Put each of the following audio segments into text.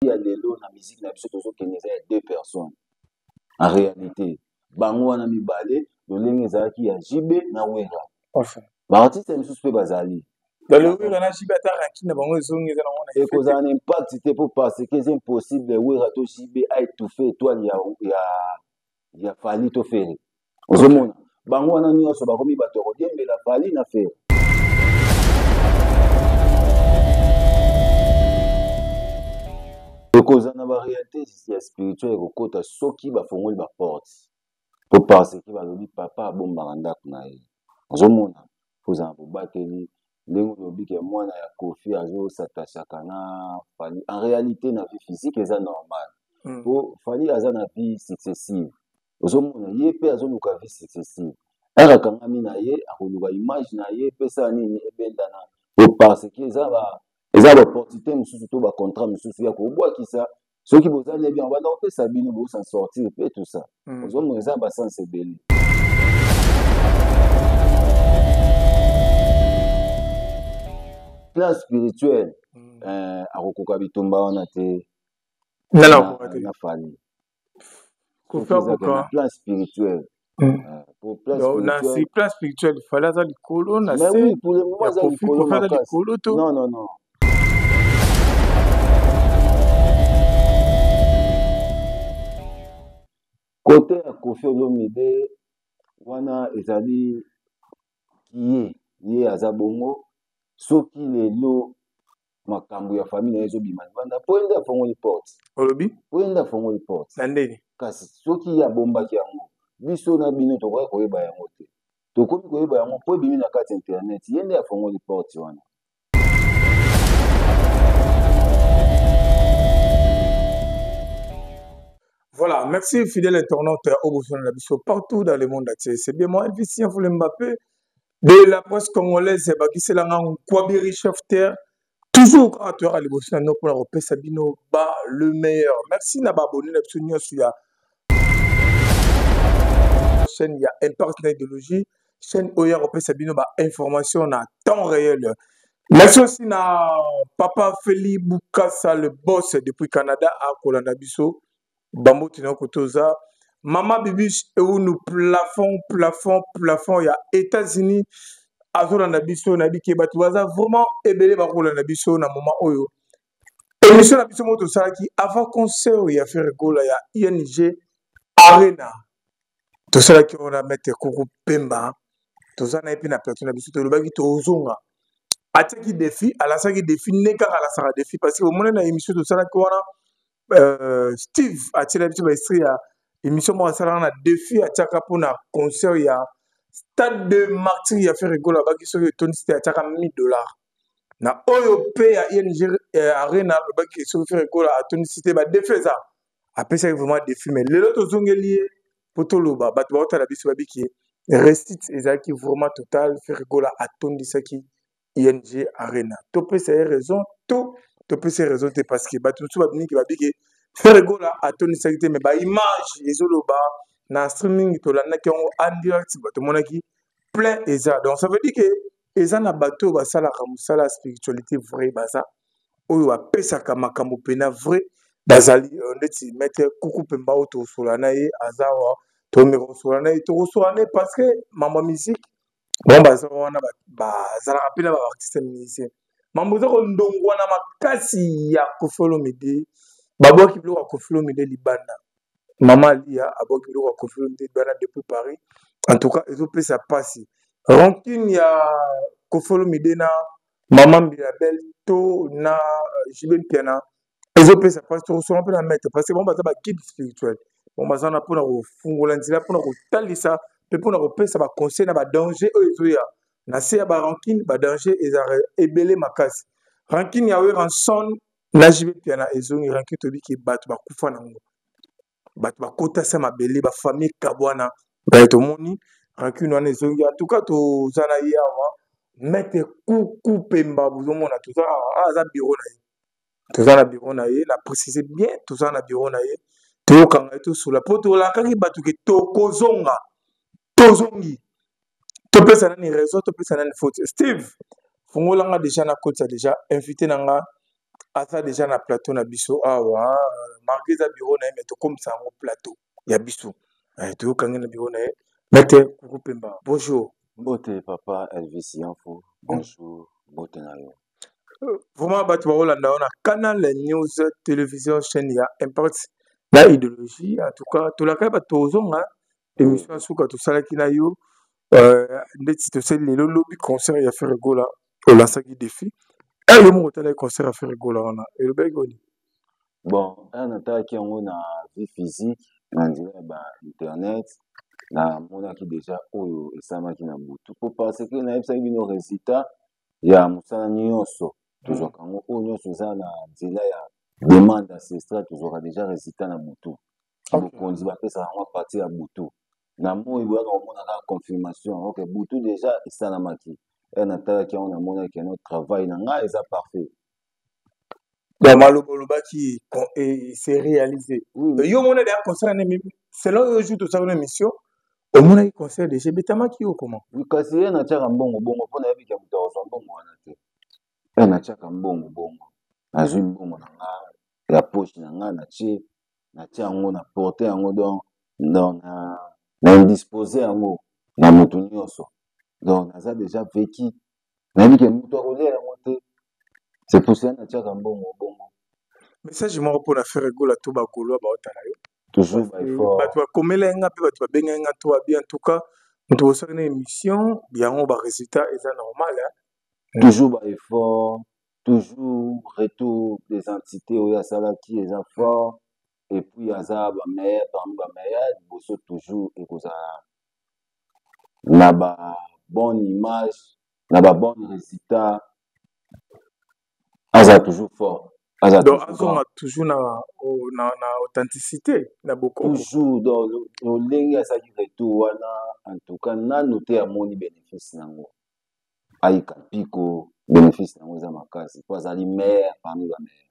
Ya lelo na musique na biso tozokende eza ya deux personnes en réalité, bango wana mibale, lolenge ezalaki ya JB na Wera. Baartiste misusu mpe bazali. Wera na JB, ata rancune na bango ezongi, eza nango na ekozala na impact te, mpo parce que eza impossible Wera to JB aétouffe étoile ya Fally to Ferre. Ozomona bango wana nyonso bakomi bato ya kodiembela Fally na Ferre. Ekozala na baréalité ya spirituel ekokota soki bafongoli baporte, po parce que balobi papa abombaka ndako na ye. Ozomona kozala bobateli ndenge olobi ke mwana ya Kofi azosatachaka na Fally, en réalité na vie physique eza normal, po Fally aza na vie successive. Ozomona ye mpe azoluka vie successive, ere akangami na ye, akoluka image na ye epesa nini ebendana, po parce que eza baopportunité mosusu to bacontrat mosusu ya kobwakisa. Soki bozali bien, banda kopesa bino bosan sortir mpe tout ça. Ozomona eza basens ebele. Plan spirituel, akokoka bitumba wana te na Fally. Na plan spirituel. Na plan spirituel, Fally aza likolo na se. Oui, pour le moment aza likolo. Aza likolo to? Non, non, non. Côté ya Kofi Olomide wana ezali ye, ye aza bongo. Soki lelo makambo ya famille na ye ezobima libanda, po ye nde afongoli porte. Olobi? Po ye nde afongoli porte. Na ndeni? Kasi soki ye abombaki yango, biso na bino tokoki koyeba yango te. Tokomi koyeba yango mpo ebimi na kati ya internet. Ye nde afongoli porte wana. Voilà, merci fidèle internaute au besoin de la biso partout dans le monde entier. C'est bien moi, Elvis Voulé Mbappé, de la presse congolaise, Bakiselanga Nkwabiri, chef terre. Toujours quand tu as liboso na pour la repesa bino ba le meilleur. Merci na ba abonné na biso nyonso ya chaîne ya Impact na idéologie, chaîne oyo ya kopesa bino ba information na temps réel. Merci aussi na papa Feli Bukasa, le boss depuis Canada, à kolanda biso. Bambo tina kotoza. Mama Bibiche Eunu, plafond, plafond, plafond ya États-Unis. Azolanda biso na bike bato baza vraiment ebele bakolanda biso na moment oyo. Émission na biso moto tosalaki avant concert ya Ferre Gola ya ING Arena. Tosalaki wana maître Kuku Pemba. Toza na ye mpe na plateau na biso, tolobaki tozonga. Atiaki défi, alasaki défi, nde kaka alasaka défi parce que omoni na émission tosalaki wana, Steve atiela biso ba esprit ya émission moko asalaka na défi atiaka mpona concert ya Stade de Martyr ya Ferre Gola, abaki soki etondisi te atiaka 1000 $. Na oyo mpe ya ING Arena, alobaki soki Ferre Gola atondisi te, ba défi eza apesaki vraiment défi. Mais lelo tozongeli ye mpo toloba, bato baotala biso babiki réussite ezalaki vraiment total. Ferre Gola atondisaki ING Arena. Topesa ye raison to topesa ye raison te? Parce que bato mosusu babimiki babiki Ferre Gola atondisaki te, mais baimage ezoloba na streaming tolandaki yango en direct, bato omonaki plein eza. Donc ça veut dire que eza na bato oyo basalaka mosala ya spiritualité vrai, baza oyo bapesaka makambo mpena vrai, bazali ndeti maître Kuku Pemba oyo tokosola na ye, aza awa, tomeka kosola na ye, tokosola na ye parce que mambo ya musique bango baza wana, bazalaka mpe na baartiste musicien. Mambo eza kondongwana makasi ya Kofi Olomide, babwaki biloko ya Kofi Olomide libanda. Mama Alia abwaki biloko ya Kofi Olomide libanda depuis Paris. En tout cas ezopesa mpasi, rancune ya Kofi Olomide na mama Mbilabel to na JB Mpiana ezopesa mpasi. Tokosonga mpe na maître parce que bango baza baguide spirituel, bango baza wana mpona kofungola nzela, mpona kotalisa mpe mpona kopesa baconseil na badanger oyo ezoya na se ya barancune. Badanger ezalaka ebele makasi. Rancune ya Werrason na JB Mpiana ezongi rancune, tobiki bato bakufa nango, bato bakotasa mabele, bafamille kabwana baye, tomoni rancune wana ezongi. En tout cas toza na ye awa, maître Kuku Pemba, bozomona toza awa, aza bureau na ye, toza na bureau na ye, na précise bien, toza na bureau na ye, toyokanga ye, tosola mpo tolakaki bato ke tokozonga, tozongi. Topesa nani raison, topesa nani faute? Steve, fungolanga déjà na kotisa déjà invité na nga. Aza déjà na plateau na biso awa, malgré eza bureau na ye, mais tokomisa yango plateau ya biso. Toyokangi na bureau na ye. Maître Kuku Pemba, bonjour. Mbote papa Elvis Yanfo, bonjour, mbote na yo. Vraiment bato bakolanda yo na Canal News Télévision, chaîne ya Impact na idéologie. En tout cas, tolakaki bato tozonga émission ya suka tosalaki na yo, ndeti tosali lelo lobi concert ya Ferre Gola, olansaki défi. Yo moko otalaki concert ya Ferre Gola wana, elobaki oni? Bon, aya natalaki yango na vie physique, na nzela ya ba internet, namonaki déjà oyo esalamaki na butu, po parce que nayebisaki bino résultat ya mosala nyonso tozwaka yango, oyo nyonso eza na nzela ya demande ancestrale, tozwaka déjà résultat na butu. Bokonzi bapesaka yango à partir ya butu. Na moi boyaka komona kaka confirmation. Ok, butu déjà esalamaki. E natalaki yango, namonaki yango, travail na ngai eza parfait. Bon, maloba olobaki c'est réalisé. Oui. Yo omona deya concert ane, selon yo, jour tosalaki na émission, omonaki concert déjà ebetamaki yo comment? Oui, kasi ye natiaka mbongo bongo mpo nayebi ke moto akozwa mbongo wana te. Ye natiaka mbongo bongo, nazwi mbongo na nga ya poche na nga, natie yango na porte yango, donc na indispose yango na moto nyonso. Donc naza déjà vécu, nayebi ke moto akolia yango te. C'est pour cela natiaka mbongo bongo. Message moko mpona Ferre Gola to bagaulois baotala yo. Toujours baeffort. Bato bakomela ye nga mpe bato babengai nga to babi, en tout cas moto bosaki na émission yango, barésultat eza normal, hein? Toujours baeffort, toujours retour des entités oyo asalaki eza fort, et puis aza bameilleur parmi bameilleur. Liboso toujours ekozala na ba bonne image, na ba bonne résultat. Aza toujours fort, aza Donc toujours azonga toujours na authenticité na bokoko. Toujours. Donc lolenge asalaki retour wana, en tout cas nanu te amoni bénéfice nango. Ayika mpiko, bénéfice nango eza makasi po azali meilleur parmi bameilleur.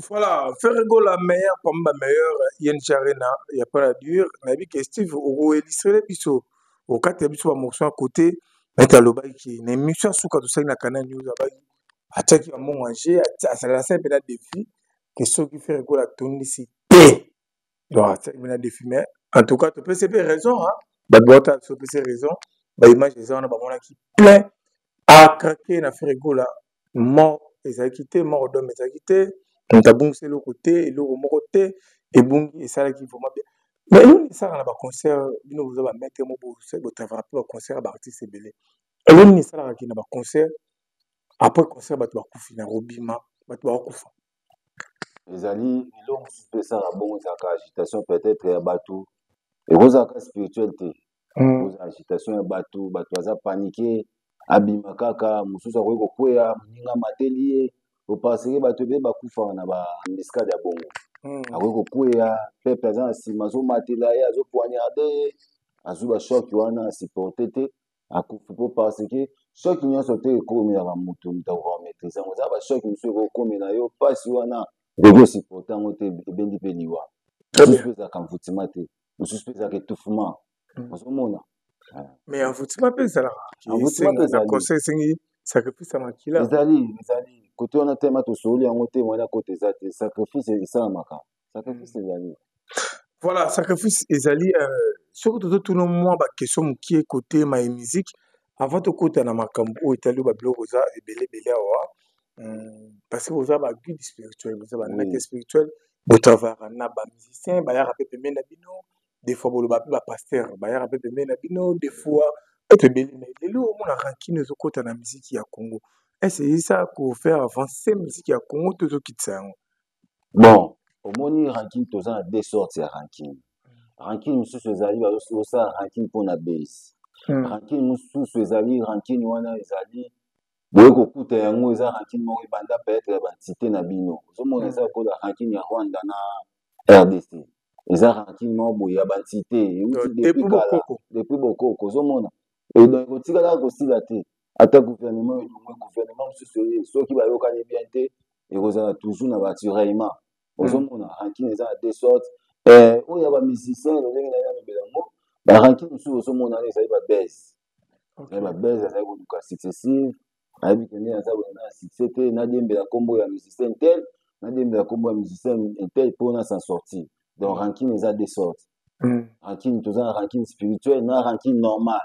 Voilà, Ferre Gola, meilleur parmi bameilleur. ING Arena ya pas à dire. Nayebi ke Steve okoillustrer biso, okati ya biso bamorceau ya côté. Maître alobaki na émission ya suka tosali na Canal News, abaki atiaki bambongo age, asalasa mpe na défi ke soki Ferre Gola atondisi te. Donc atiaki mpe na défi, mais en tout cas topesi mpe raison, bato baotala biso, topesi raison. Baimage eza wana, bamonaki plein à craquer na Ferre Gola. Mort ezalaki te, mort d'homme ezalaki te, moto abungisi eloko te, eloko moko te ebungi. Esalaki vraiment bien. Mais eloko nini esalaka na baconcert? Bino boza bamaître mo, botravaka mpe baconcert ya baartiste ebele. Eloko nini esalaka na baconcert, après concert bato bakufi na kobima, bato bakokufa? Ezali eloko mosusu mpe esalaka bongo, ezalaka agitation peut-être ya bato, ekozalaka spirituel te. Kozala agitation ya bato, bato baza panique, abima kaka, mosusu akoki kokweya, moninga amateli ye, parce que bato ebele bakufaka na baembuscade ya bongo. Akoki kokweya, peuple aza na nsima azomatela ye, azopoignarde ye, azwi bachoc wana, asupporte te, akufi. Mpo parce que choc nyonso te ekomelaka moto, moto akoka maîtrise yango. Eza bachoc mosusu ekokomela yo, mpasi wana okoki osupporte yango te, ebendi mpe liwa. Mosusu mpe ezalaka envoûtement te, mosusu mpe ezalaka étouffement. Ozomona. Mais envoûtement mpe ezalaka? Envoûtement mpe ezali. Concert esengi sacrifice ya makila. Ezali kote wana tema tosoli yango te, wana kote eza te. Sacrifice esalamaka, sacrifice ezali. Voilà, sacrifice ezali. Soki tozotuna mwa baquestion mokie kote ma musique avant tokota na makambo oyo etali babiloko eza ebele ebele awa, parce que boza baguide spirituel, boza bamaître spirituel, botravaka na bamusicien bayaka mpe pembeni na bino, des fois boloba mpe bapasteur bayaka mpe pembeni na bino, des fois bato ebele. Mais lelo omona rancune ezokota na musique ya Congo. Est-ce eza kofaire avancer musique ya Congo to ezokitisa yango? Bon, omoni rancune, toza na deux sortes ya rancune. Rancune mosusu ezali bazosala rancune mpona base. Rancune mosusu ezali rancune wana ezali boye kokuta yango, eza rancune moko ebanda peut-être ya baentité na bino. Ozomona, eza lokola rancune ya Rwanda na RDC, eza rancune moko boye ya baentité euti depuis kala, depuis bokoko. Ozomona, donc ekotikala kosila te. Ata gouvernement elongwe, gouvernement mosusu eye, soki bayokani bien te, ekozala toujours na batiraillement. Ozomona, rancune eza na deux sortes. Oyo ya bamusicien, lolenge na ye nalobela yango, barancune mosusu ozomona wana ezali babase, ezali babase, azali koluka successive. Nayebi ke nde naza boye, na succès te, nadiembela nkombo ya musicien tel, nadiembela nkombo ya musicien tel mpo na s'en sortir. Donc rancune eza deux sortes. Rancune, toza na rancune spirituelle na rancune normale.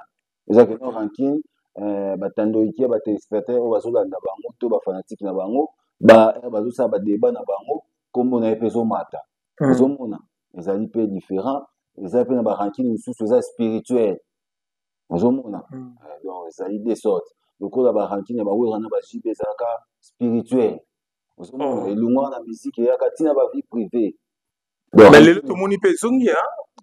Eza ke no rancune, batandoiki ya batéléspectateur oyo bazolanda bango to bafanatike na bango, bazosala badébat na bango, nkombo na ye mpe ezomata. Ozomona ezali mpe différent. Eza mpe na barancune mosusu eza spirituelle. Ozomona, donc ezali deux sortes. Lokola barancune ya bawera na baJB ezalaka spirituelle. Ozomona, elongwaka na musique, eyaka ntina bavie privée. Mais lelo tomoni mpe ezongi,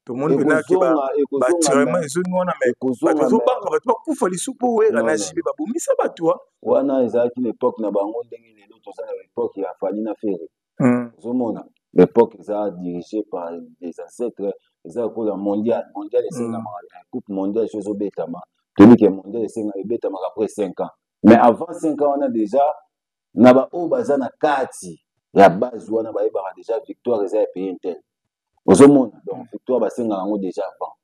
tomoni mpenaki batirement ezongi wana, mais bato bazobanga, bato bakufa lisusu mpo Wera na JB babomisa bato. Wana ezalaki na époque na bango. Ndenge lelo toza na époque ya Fally na Ferre, ozomona l'époque eza dirigé par des ancêtres. Eza lokola mondial. Mondial esengamaka, coupe mondiale so ezobetama, toyebi ke mondial esenga ebetamaka après 5 ans. Mais avant 5 ans wana, déjà na baoyo baza na kati ya base wana bayebaka déjà victoire eza ya pays un tel. Ozomona, donc victoire basengaka yango déjà avant.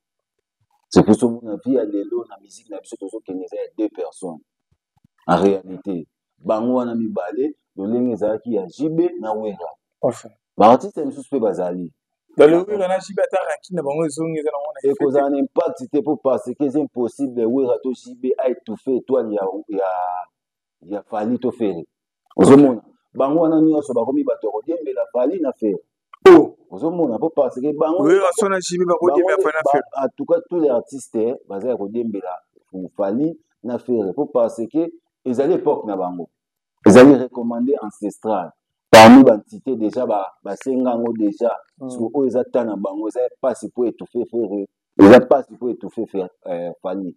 C'est pour omona vie ya lelo na musique na biso tozokende, eza ya deux personnes en réalité, bango wana mibale. Lolenge ezalaki ya JB na Wera, baartiste misusu mpe bazali. Wera na JB, ata rancune na bango ezongi, eza nango. Ekozala na impact te, mpo parce que eza impossible Wera to JB aétouffe étoile ya Fally to Ferre. Ozomona, bango wana nyonso bakomi bato ya kodiembela Fally na Ferre. Ozomona, mpo parce que bango Wera na JB bakodiembela Fally na Ferre. En tout cas, tous les artistes baza ya kodiembela Fally na Ferre, mpo parce que ezali époque na bango, ezali recommandé ancestral parmi baentité. Déjà basenga yango déjà. So oyo eza ta na bango, eza mpasi mpo étouffe Ferre, eza mpasi mpo étouffe Fally.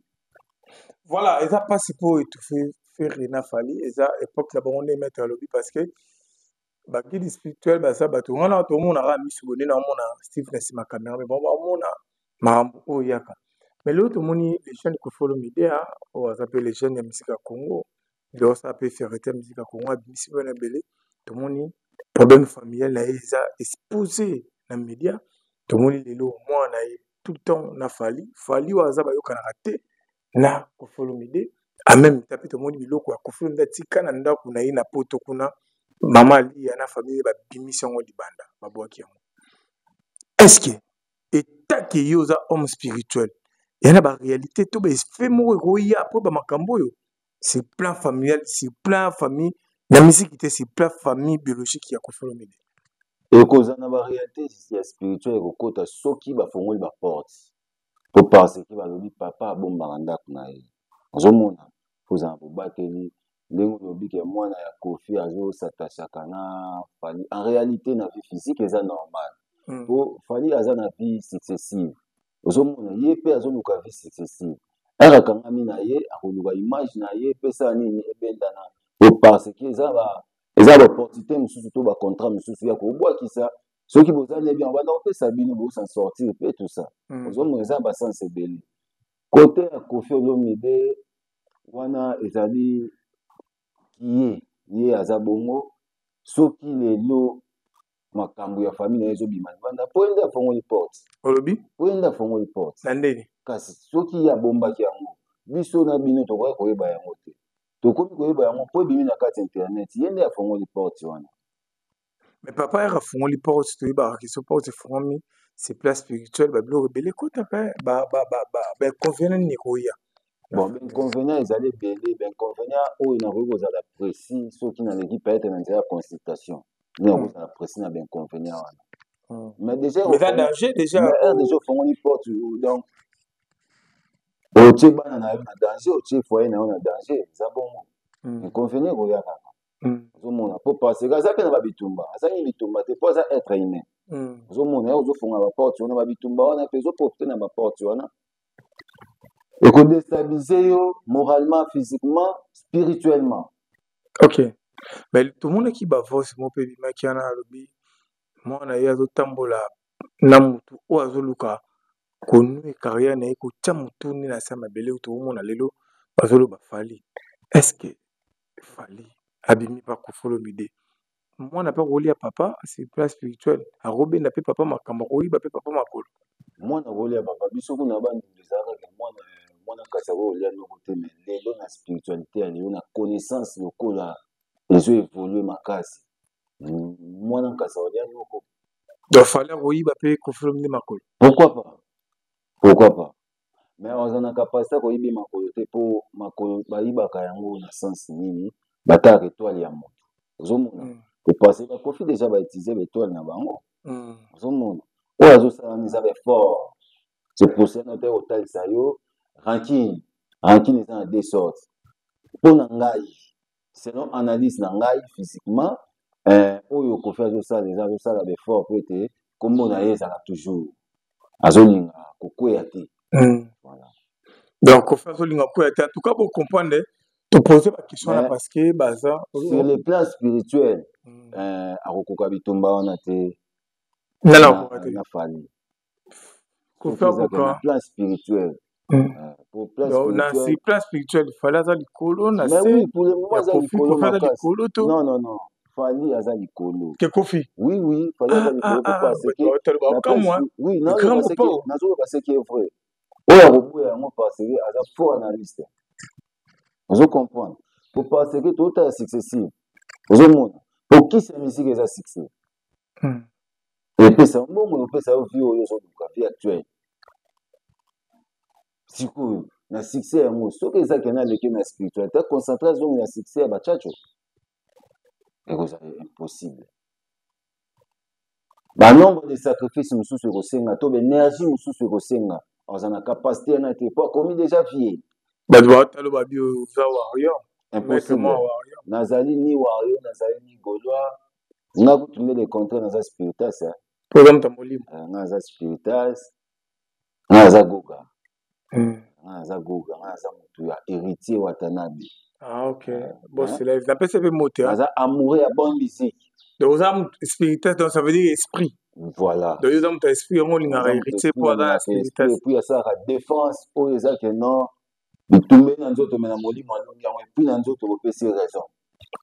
Voilà, eza mpasi mpo étouffe Ferre na Fally. Eza époque na bango nde maître alobi, parce que baguide spirituel baza bato wana tomonaka miso boye nde naomona Steve na nsima caméra, mais bango baomona makambo oyo yaka. Mais lelo tomoni les jeunes Koffi Olomide, oyo aza mpe les jeunes ya musique ya Congo, lelo asala mpe fierté ya musique ya Congo, abimisi bana ebele. Tomoni problème familial na ye eza exposé na média. Tomoni lelo mwana na ye tout le temps na Fally. Fally oyo aza bayokanaka te na Koffi Olomide. En même temps mpe tomoni biloko ya Koffi Olomide atika na ndako na ye na Poto kuna, mama Alia na famille babimisi yango libanda, babwaki yango. Est ce que etake yo oza homme spirituel, ya na baréalité to baeffet moko ekoya po bamakambo oyo sur plan familial, sur plan famille na musique te, sur plan famille biologique ya Koffi Olomide? Ekozala na baréalité ya spirituel ekokota soki bafongoli baporte, po parce que balobi papa abombaka ndako na ye. Ozomona, kozala bobateli. Ndenge olobi ke mwana ya Koffi azosatachaka na Fally, en réalité na vie physique eza normal, po Fally aza na vie successive. Ozomona, ye mpe azoluka vie successive. Ere akangami na ye, akoluka image na ye epesala nini, ebendana, po parce que eza baopportunité mosusu to bacontrat mosusu ya kobwakisa. Soki bozali bien, banda kopesa bino, bosan sortir mpe tout ça. Ozomona, eza basens ebele. Côté ya Koffi Olomide wana, ezali ye, ye aza bongo. Soki lelo makambo ya famille na ye ezobima libanda, po ye nde afongoli porte. Olobi? Po ye nde afongoli porte. Na ndeni? Kasi soki ye abombaki yango, biso na bino tokoki koyeba yango te. Tokomi koyeba yango mpo ebimi na kati ya internet. Ye nde afongoli porte wana. Mais papa yaka afungoli porte, toyebaka ke so porte efungwami, c'est plan spirituel, babiloko ebele ekota mpe bainconvénient nini ekoya? Bon, bainconvénient ezali ebele. Bainconvénient oyo nakoki kozala précis soki naleki peut-être na nzela ya consultation nde nakozala précis na bainconvénient wana. Mais déjà eza danger déjà. Déjà ofongoli porte, donc otie bana na yo na danger, otie foyer na yo na danger. Eza bongo, inconvénient ekoya kaka. Ozomona, po parce que aza mpe na babitumba, azangi bitumba te, po aza être humain. Ozomona, ye ozofonga baporte wana, babitumba wana mpe ezoprofite na baporte wana, ekodestabilize yo moralement, physiquement, spirituellement. Ok, mais tomonaki bavoice moko mpe ebimaki wana, alobi mwana ye azotambola na motu oyo azoluka konuire carrière na ye, kotia motu nde na se ya mabele. Tokomona lelo bazoloba Fally. Est ce que Fally abimi mpa Koffi Olomide, mwana mpe akolia papa sur plan spirituel, akobenda mpe papa makambo, akoyiba mpe papa makolo? Mwana kolia papa, biso kuna Bandundu ezalaka mwana. Mwana Nkasi akoki kolia noko te. Mais lelo na spiritualité ya lelo, na connaissance lokola ezo évolue makasi, mwana Nkasi akolia noko. Donc Fally akoyiba mpe Koffi Olomide makolo? Pourquoi pas, pourquoi pas. Mais aza na capacité akoyibi makolo te, mpo makolo bayibaka yango na sens nini? Batalaka étoile ya moto, ozomona? Kopase baKoffi déjà bautiliser baétoile na bango. Ozomona oyo azosala wana eza baeffort. C'est pour cela te kotalisa yo rancune. Rancune eza na deux sortes. Mpo na ngai, selon analyse na ngai, physiquement, oyo Koffi azosala eza azosala baeffort po ete nkombo na ye ezala toujours, azolinga kokweya te. Voilà. Donc Koffi azolinga kokweya te. En tout cas, bocomprendre, topose baquestion wana parce que baza Sur le plan spirituel, akokoka bitumba wana te. Nani akokoka te? Na Fally. Koffi akoka na plan spirituel. Pour plan na plan spirituel, Fally aza likolo na se? Oui, pour le moment aza likolo. Aza likolo to? Non, non, non, Fally aza likolo. Ke Koffi? Oui, Fally aza likolo. Parce que oui, nazoloba ce qui est vrai. Oyo akoboya yango parce que aza faux analyste, ozo comprendre? Po parce que totala successive, ozomona po kisi ya musique eza succès, epesa mbongo, epesa yo vie oyo ozoluka, vie actuelle sikoyo. Na succès yango, soki eza kena aleki na spiritualité, concentre, azongi na succès ya bachacho, ekozala impossible. Banombre de sacrifice mosusu ekosenga to baénergie mosusu ekosenga, aza na capacité wana te, po akomi déjà vie. Bato baotala babi oza warrior. Impossible. Nazali ni warrior, nazali ni gaulois. Nga kutu nde le contraire, naza spiritas. Oza moto ya molimo. Nga naza spiritas, nga naza goga, nga naza goga, nga naza motu ya Héritier Watanabe. Ah ok, bon, c'est live, napesi mpe mote. Naza amoureux ya bonne musique. Donc oza spiritas, donc ça veut dire esprit. Voilà. Donc oza moto ya esprit, yango olingaka Héritier mpo aza na spiritas. Et puis asalaka défense oyo eza ke non, bitumbe na nzoto, me na molimo alongi yango. Et puis na nzoto kopesi raison.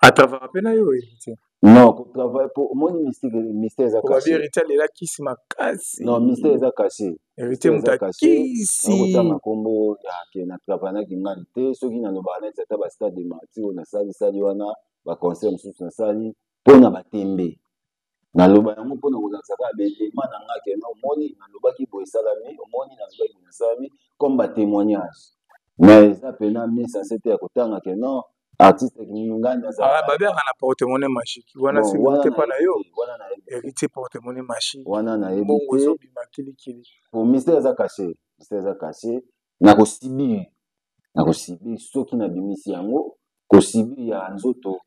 Atravaka mpe na yo, Héritier? Non, kotravaille po omoni mystique, mystère eza caché. Héritier alelakisi makasi. Non, mystère eza caché. Héritier moto akisi. Kotanga nkombo ya ke na travaillaki ngani te. Soki nalobaka neti ata bastade de Martyr oyo nasalisali wana, baconcert mosusu nasali mpona batembe, naloba yango mpona kolakisa kaka baelema na nga ke omoni nalobaki boye esalami, omoni nalobaki boye esalami, comme batémoignage. Mais eza mpena misanse te ya kotanga ke non, artiste ngani. Babengaka na porte-monnaie magique wana, sécurité mpa na yo, Héritier porte-monnaie magique. Wana nayebi. Mbongo ezobima kilikili. Po mystère eza caché, mystère eza caché. Nakosibir, nakosibir soki nabimisi yango, kosibir ya nzoto.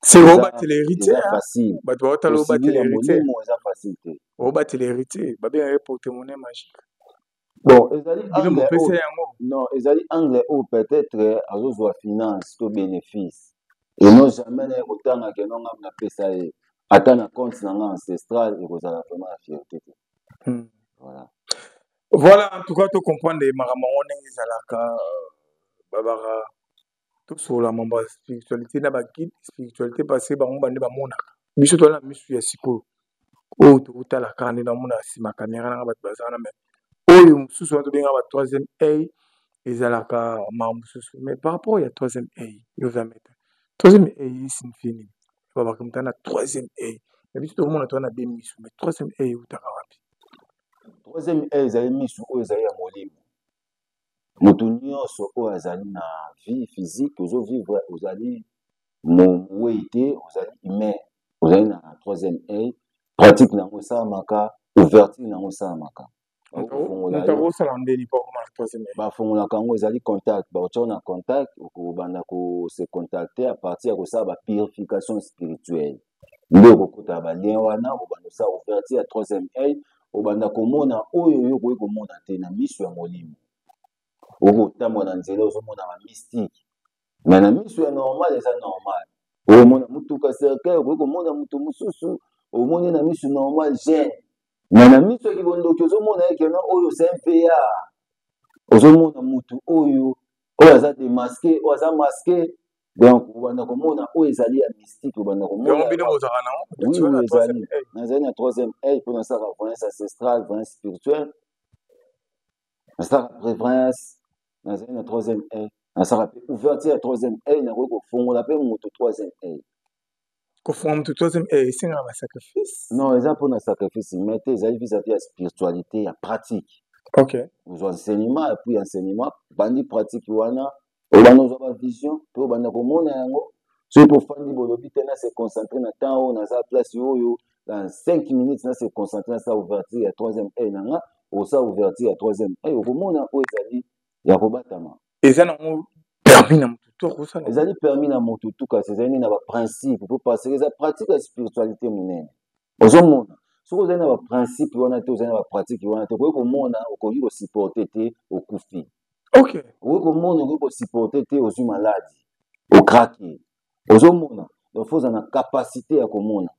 C'est obatela Héritier. Facile. Bato baotala obatela Héritier. Eza facile te. Obatela Héritier, babengaka porte-monnaie magique. Bon, ezali Bino bopesa yango. Non, ezali angle oyo peut-être azozwa finance to bénéfice, et non jamais naye kotanga ke non, ngambi napesa ye ata na compte na nga ancestral, ekozala vraiment na fierté te. Voilà. Voilà, en tout cas tocomprendre makambo yango ndenge ezalaka. Babaka tosola mambo ya spiritualité na baguide spiritualité, parce que bango bande bamonaka biso toza na misu ya sikoyo oyo tokotala kaka nde namona nsima caméra nanga bato baza wana. Mais oyo mosusu wana tobengaka ba troisième œil, ezalaka makambo mosusu. Mais par rapport ya troisième œil, yo oza maître, troisième œil esignifie nini? Babaka moto na troisième œil, mais biso tokomona toza na de misu, mais troisième œil eutaka wapi? Troisième œil ezali misu oyo ezali ya molimo. Moto nyonso oyo azali na vie physique, ozovivre, ozali mowei te, ozali humain, ozali na troisième œil. Pratique na yango esalamaka, ouverture na yango esalamaka. Bafungolaka yango, ezali contact, bakotia na contact, okobanda kose contacter à partir ya kosala bapurification spirituelle. Nde okokota balien wana, obanda kosala ouverture ya troisième œil, obanda komona oyo yo okoki komona te na miso ya molimo. Okotambola na nzela, ozomona bamystique, mais na miso ya normal eza normal. Okomona motuka, cercueil, okoki komona moto mosusu, omoni na miso normal jeune, mais na miso ya kibondoki ozomona ye keno oyo c'est un vieillard. Ozomona motu oyo oyo aza démasqué, oyo aza masqué. Donc obanda komona oyo ezali ya mystique, obanda komona. Oui, ezali, nazali na troisième œil mpo nasalaka voyance ancestrale, voyance spirituelle, nasalaka prévoyance. Nazali na troisième œil, nasalaka mpe ouverture ya troisième œil, nakoki kofongola mpe moto troisième œil. Kofunga moto troisième œil esengaka basacrifice? Non, eza mpona sacrifice mais te, ezali vis-à-vis ya spiritualité ya pratique. Ozwa enseignement, et puis enseignement bandi pratique wana, obanda ozwa bavision mpe obanda komona yango. Soki mpo ofandi bolobi te, na se concentre na temps oyo naza place oyo, dans 5 minutes na se concentre, nasala ouverture ya troisième œil na nga. Osala ouverture ya troisième œil, okomona oyo ezali ya kobatama. Eza nango permis na motu to akosala? Ezali permis na motu tu, kasi ezali nde na baprincipe, po parce que eza pratique ya spiritualité monene. Ozomona, soki ozali na baprincipe wana te, ozali na bapratique wana te, okoki komona, okoki kosupporte te, okufi. Okoki komona, okoki kosupporte te, ozwi maladi, okrake. Ozomona, donc faut ozala na capacité ya komona,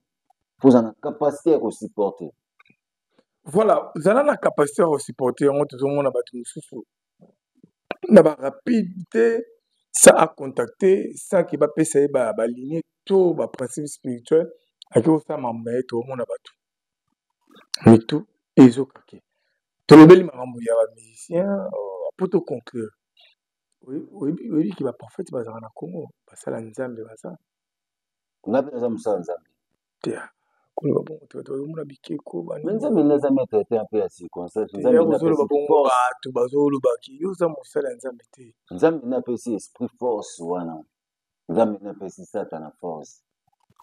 faut ozala na capacité ya kosupporte. Voilà, ozala na capacité ya kosupporte yango. Tozomona bato mosusu na barapidité sa acontacte sans ke bapesa ye baligne to baprincipe spirituel, ake kosala makambo na ye. Toomona bato mitu ezokake. Tolobeli makambo ya bamusicien po toconclure. Oyebi ke baprophète bazalaka na Congo, basala Nzambe baza? Nga mpe naza mosala Nzambe. Te, koloba bongo te. Bato bazomona bikeko. Mais Nzambe nde aza maître te mpe ya circonstance. Nzambe nde kozoloba apesi bongo force. Bato bazolobaki yo oza mosala ya Nzambe te. Nzambe nde apesi esprit force wana, Nzambe nde apesi Satana force.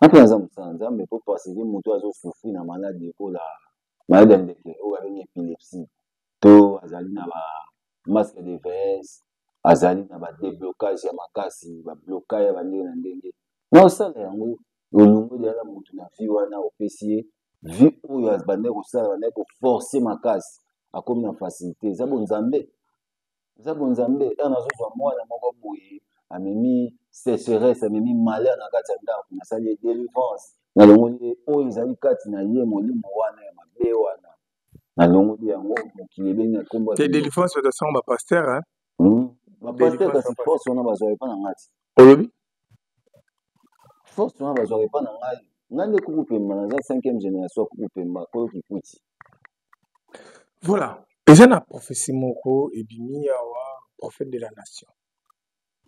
Nga mpe naza mosala Nzambe, po parce que moto azosouffrir na maladi ekola maladi ya ndeke oyo babengi épilepsie, to azali na ba masque de vieillesse, azali na badeblocage ya makasi, bablocage ya bandenge na ndenge, na osala yango, olongoli yana motu na vie wana, opesi ye vie oyo abandaki kosala, bandaki koforce makasi, akomi na facilité. Eza bonzambe, eza bonzambe. Ere nazozwa mwana moko boye amemi sécheresse, amemi malheur na kati ya ndako, nasali ye délivrance, nalongoli ye oyo ezali kati na ye, molimo wana ya mabe wana, nalongoli yango. Mokili ebengi na nkombo. Te, délivrance bato asango bapasteur. Bapasteur, kasi force wana bazwaka epa na ngai ti. Olobi? Force wana bazwaka epa na ngai. Ngai nde kuku pemba, naza cinquième génération ya kuku pemba, kolo kikuti. Voilà, eza na prophétie moko ebimi awa, prophète de la nation.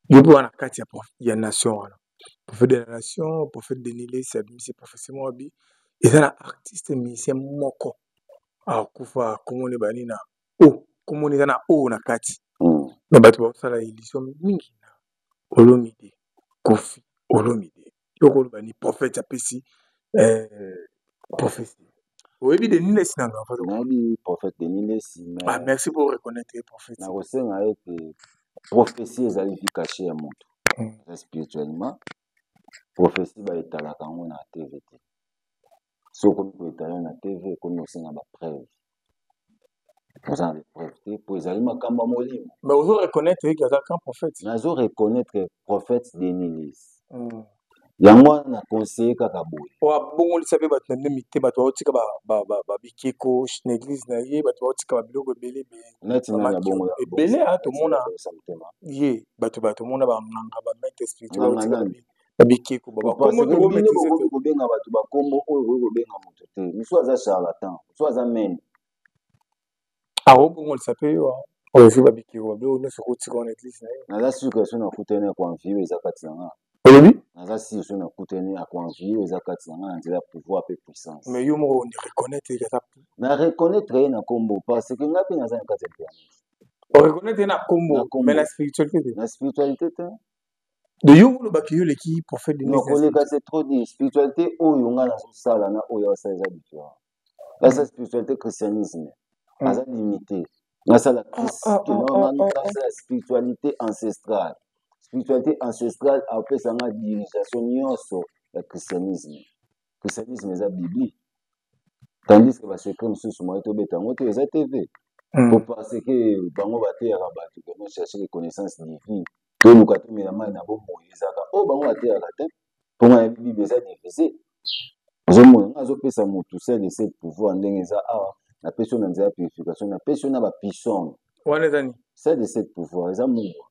Yo mpe wana kati ya nation wana, prophète de la nation, prophète Denis Lesi abimisi prophétie moko, abi eza na artiste musicien moko akufa, komoni bani na o, komoni eza na o na kati. Me bato bakosala édition mingi na Olomide, Kofi Olomide. Yo koloba ni prophète apesi prophétie? Oyebi Denis Lesi nano? Nayebi prophète Denis Lesi, mais Ah, merci pour reconnaître prophète. Nakosenga ete prophétie ezali vie cachée ya moto. Eza spirituellement, prophétie baetalaka yango na TV te. Soki okomi koetala na TV, ekomi kosenga bapreuve. Oza na bapreuve te, mpo ezali makambo ya molimo. Mais ozo reconnaître ye aza grand prophète? Nazo reconnaître prophète Denis Lesi. Yango wana na conseille kaka boye. Oyo abongolisa mpe bato na bino mite, bato baotika babikeko na église na ye, bato baotika babiloko ebele ebele. Neti nani abongola? Ebele a tomona ye, bato tomona banganga, bamaître spirituel Nganga baotika nani? babikeko. Parce bakombo que bino tokomaîtrise bokoki te. Kobenga bato bakombo oyo okoki kobenga moto te. Mosu aza charlatan, mosu aza mene. Akobongolisa mpe yo oyo ozwi babikeko, babiloko nyonso okotika wana église na ye. Naza sûr que so nakutani, akoenvie oyo eza kati na nga. Olobi? Naza sûr, so nakutani, akoenvie oyo eza kati na nga na nzela ya pouvoir mpe puissance. Mais yo moko oni reconnaître ye aza? Na reconnaître ye na nkombo, parce que nga mpe naza na kati ya pyramide. Oreconnaître ye na Na kombo? kombo. Mais na spiritualité te? Na spiritualité te. De yo olobaki yo oleki prophète de Non, koleka, c'est trop dit. Spiritualité oyo nga nazosala na oyo asala eza différent. Nasala spiritualité christianisme, aza limité. Nasala nasala spiritualité ancestrale. Spiritualité ancestrale apesanga dirigeation nyonso ya christianisme. Christianisme eza Biblie, tandis que basecret mosusu moye tobeta yango te, eza TV. Po parce que bango bateyaka bato que non, chercher les connaissances divines, toluka tomela mai na bomoi, ezalaka oyo bango bateyaka te. Mpo ngai nayebi Bible eza divisé. Ozomona, ngai azopesa motu sel de sept pouvoir ndenge eza awa, napesi yo na nzela ya purification, napesi yo na bapuissance. Wana eza nini? Sel de sept pouvoir eza mungwa,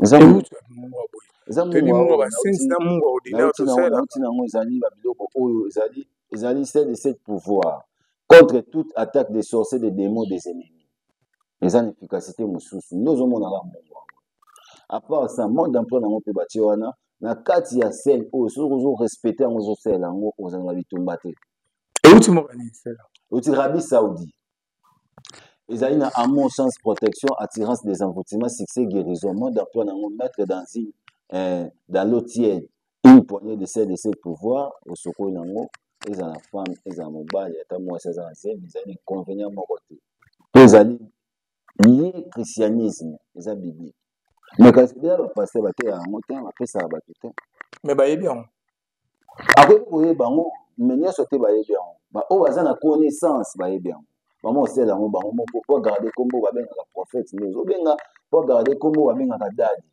eza euti mungwa boye? Eza toyebi mungwa mungwa oyo basenzi na mungwa ordinaire. Nauti nango tosalelaka. Nauti nango, ezali babiloko oyo ezali sel de sept pouvoir contre toute attaque des sorciers, des démons, des ennemis. Eza na efficacité mosusu nde ozomona kaka mbongo yango. À part ça, mode d'emploi nango mpe batie wana na kati ya sel oyo, soki ozo respecte yango, ozosalela yango, ozala na bitumba te. Euti mboka nini sel? Euti Arabie Saoudi. Ezali na amour, chance, protection, attirance des envoûtements, succès, guérison. Mode d'emploi nango: mettre dans l'eau tiède une poignée de sel de ce pouvoir. Osokoli nango, ezala femme, ezala mobali, ata mwasi aza na zemi, ezali na inconvénient moko te, mpo ezali lié christianisme, eza biblique. Mais kasi deya bapasteur bateya yango te, bapesaka bato te. Mais bayebi yango. Akoki koyeba yango, mais nyonso te bayebi yango. Baoyo baza na connaissance bayebi yango. Bama osala yango bango moko po garde kombo babengaka prophète, nde ozobenga po garde kombo babengaka daddy.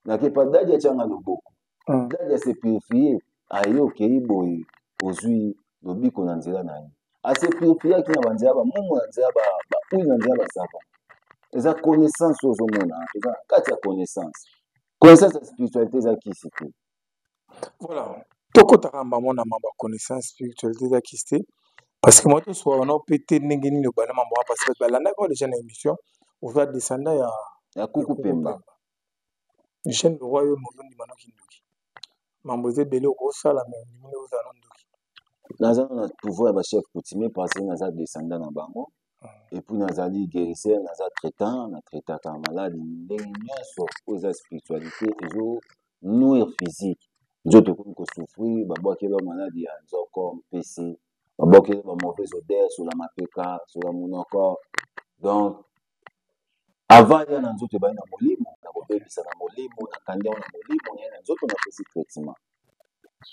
Nakepa daddy atianga loboko. Daddy ase purifie, aye, okei boye, ozwi lobiko na nzela na ye. Ase purifiaki na banzela bamongo, na nzela bahuile, na nzela basavon. Eza connaissance oyo ozomona, eza na kati ya connaissance. Connaissance ya spiritualité eza kisi te. Voilà, tokɔtaka bango na mambo ya connaissance, spiritualité eza kisi te, parce que moto osoka wana mpe te. Ndenge nini obanda mambo wana? Parce que balandaki oyo déjà na émission, oza descendant ya ya Kuku Pemba. Michel Leroy. Oyo mozondima noki ndoki, mambo eza ebele okosala, mais ondimi nde ozala ndoki. Naza na pouvoir ya bachef coutumier parce que naza descendant na bango. Et puis nazali guérisseur, naza traitant, na traitaka maladi ndenge nyonso oyo eza spiritualité ezo nuire physique. Nzoto ekomi kosouffrir, babwakeli maladi ya nzoko, mpese, babwakeli ba mauvaise odeur, sola mapeka, sola monoko. Donc avant ya na nzoto, ebali na molimo, na kobebisa na molimo, nakangi yango na molimo, naye na nzoto, napesi traitement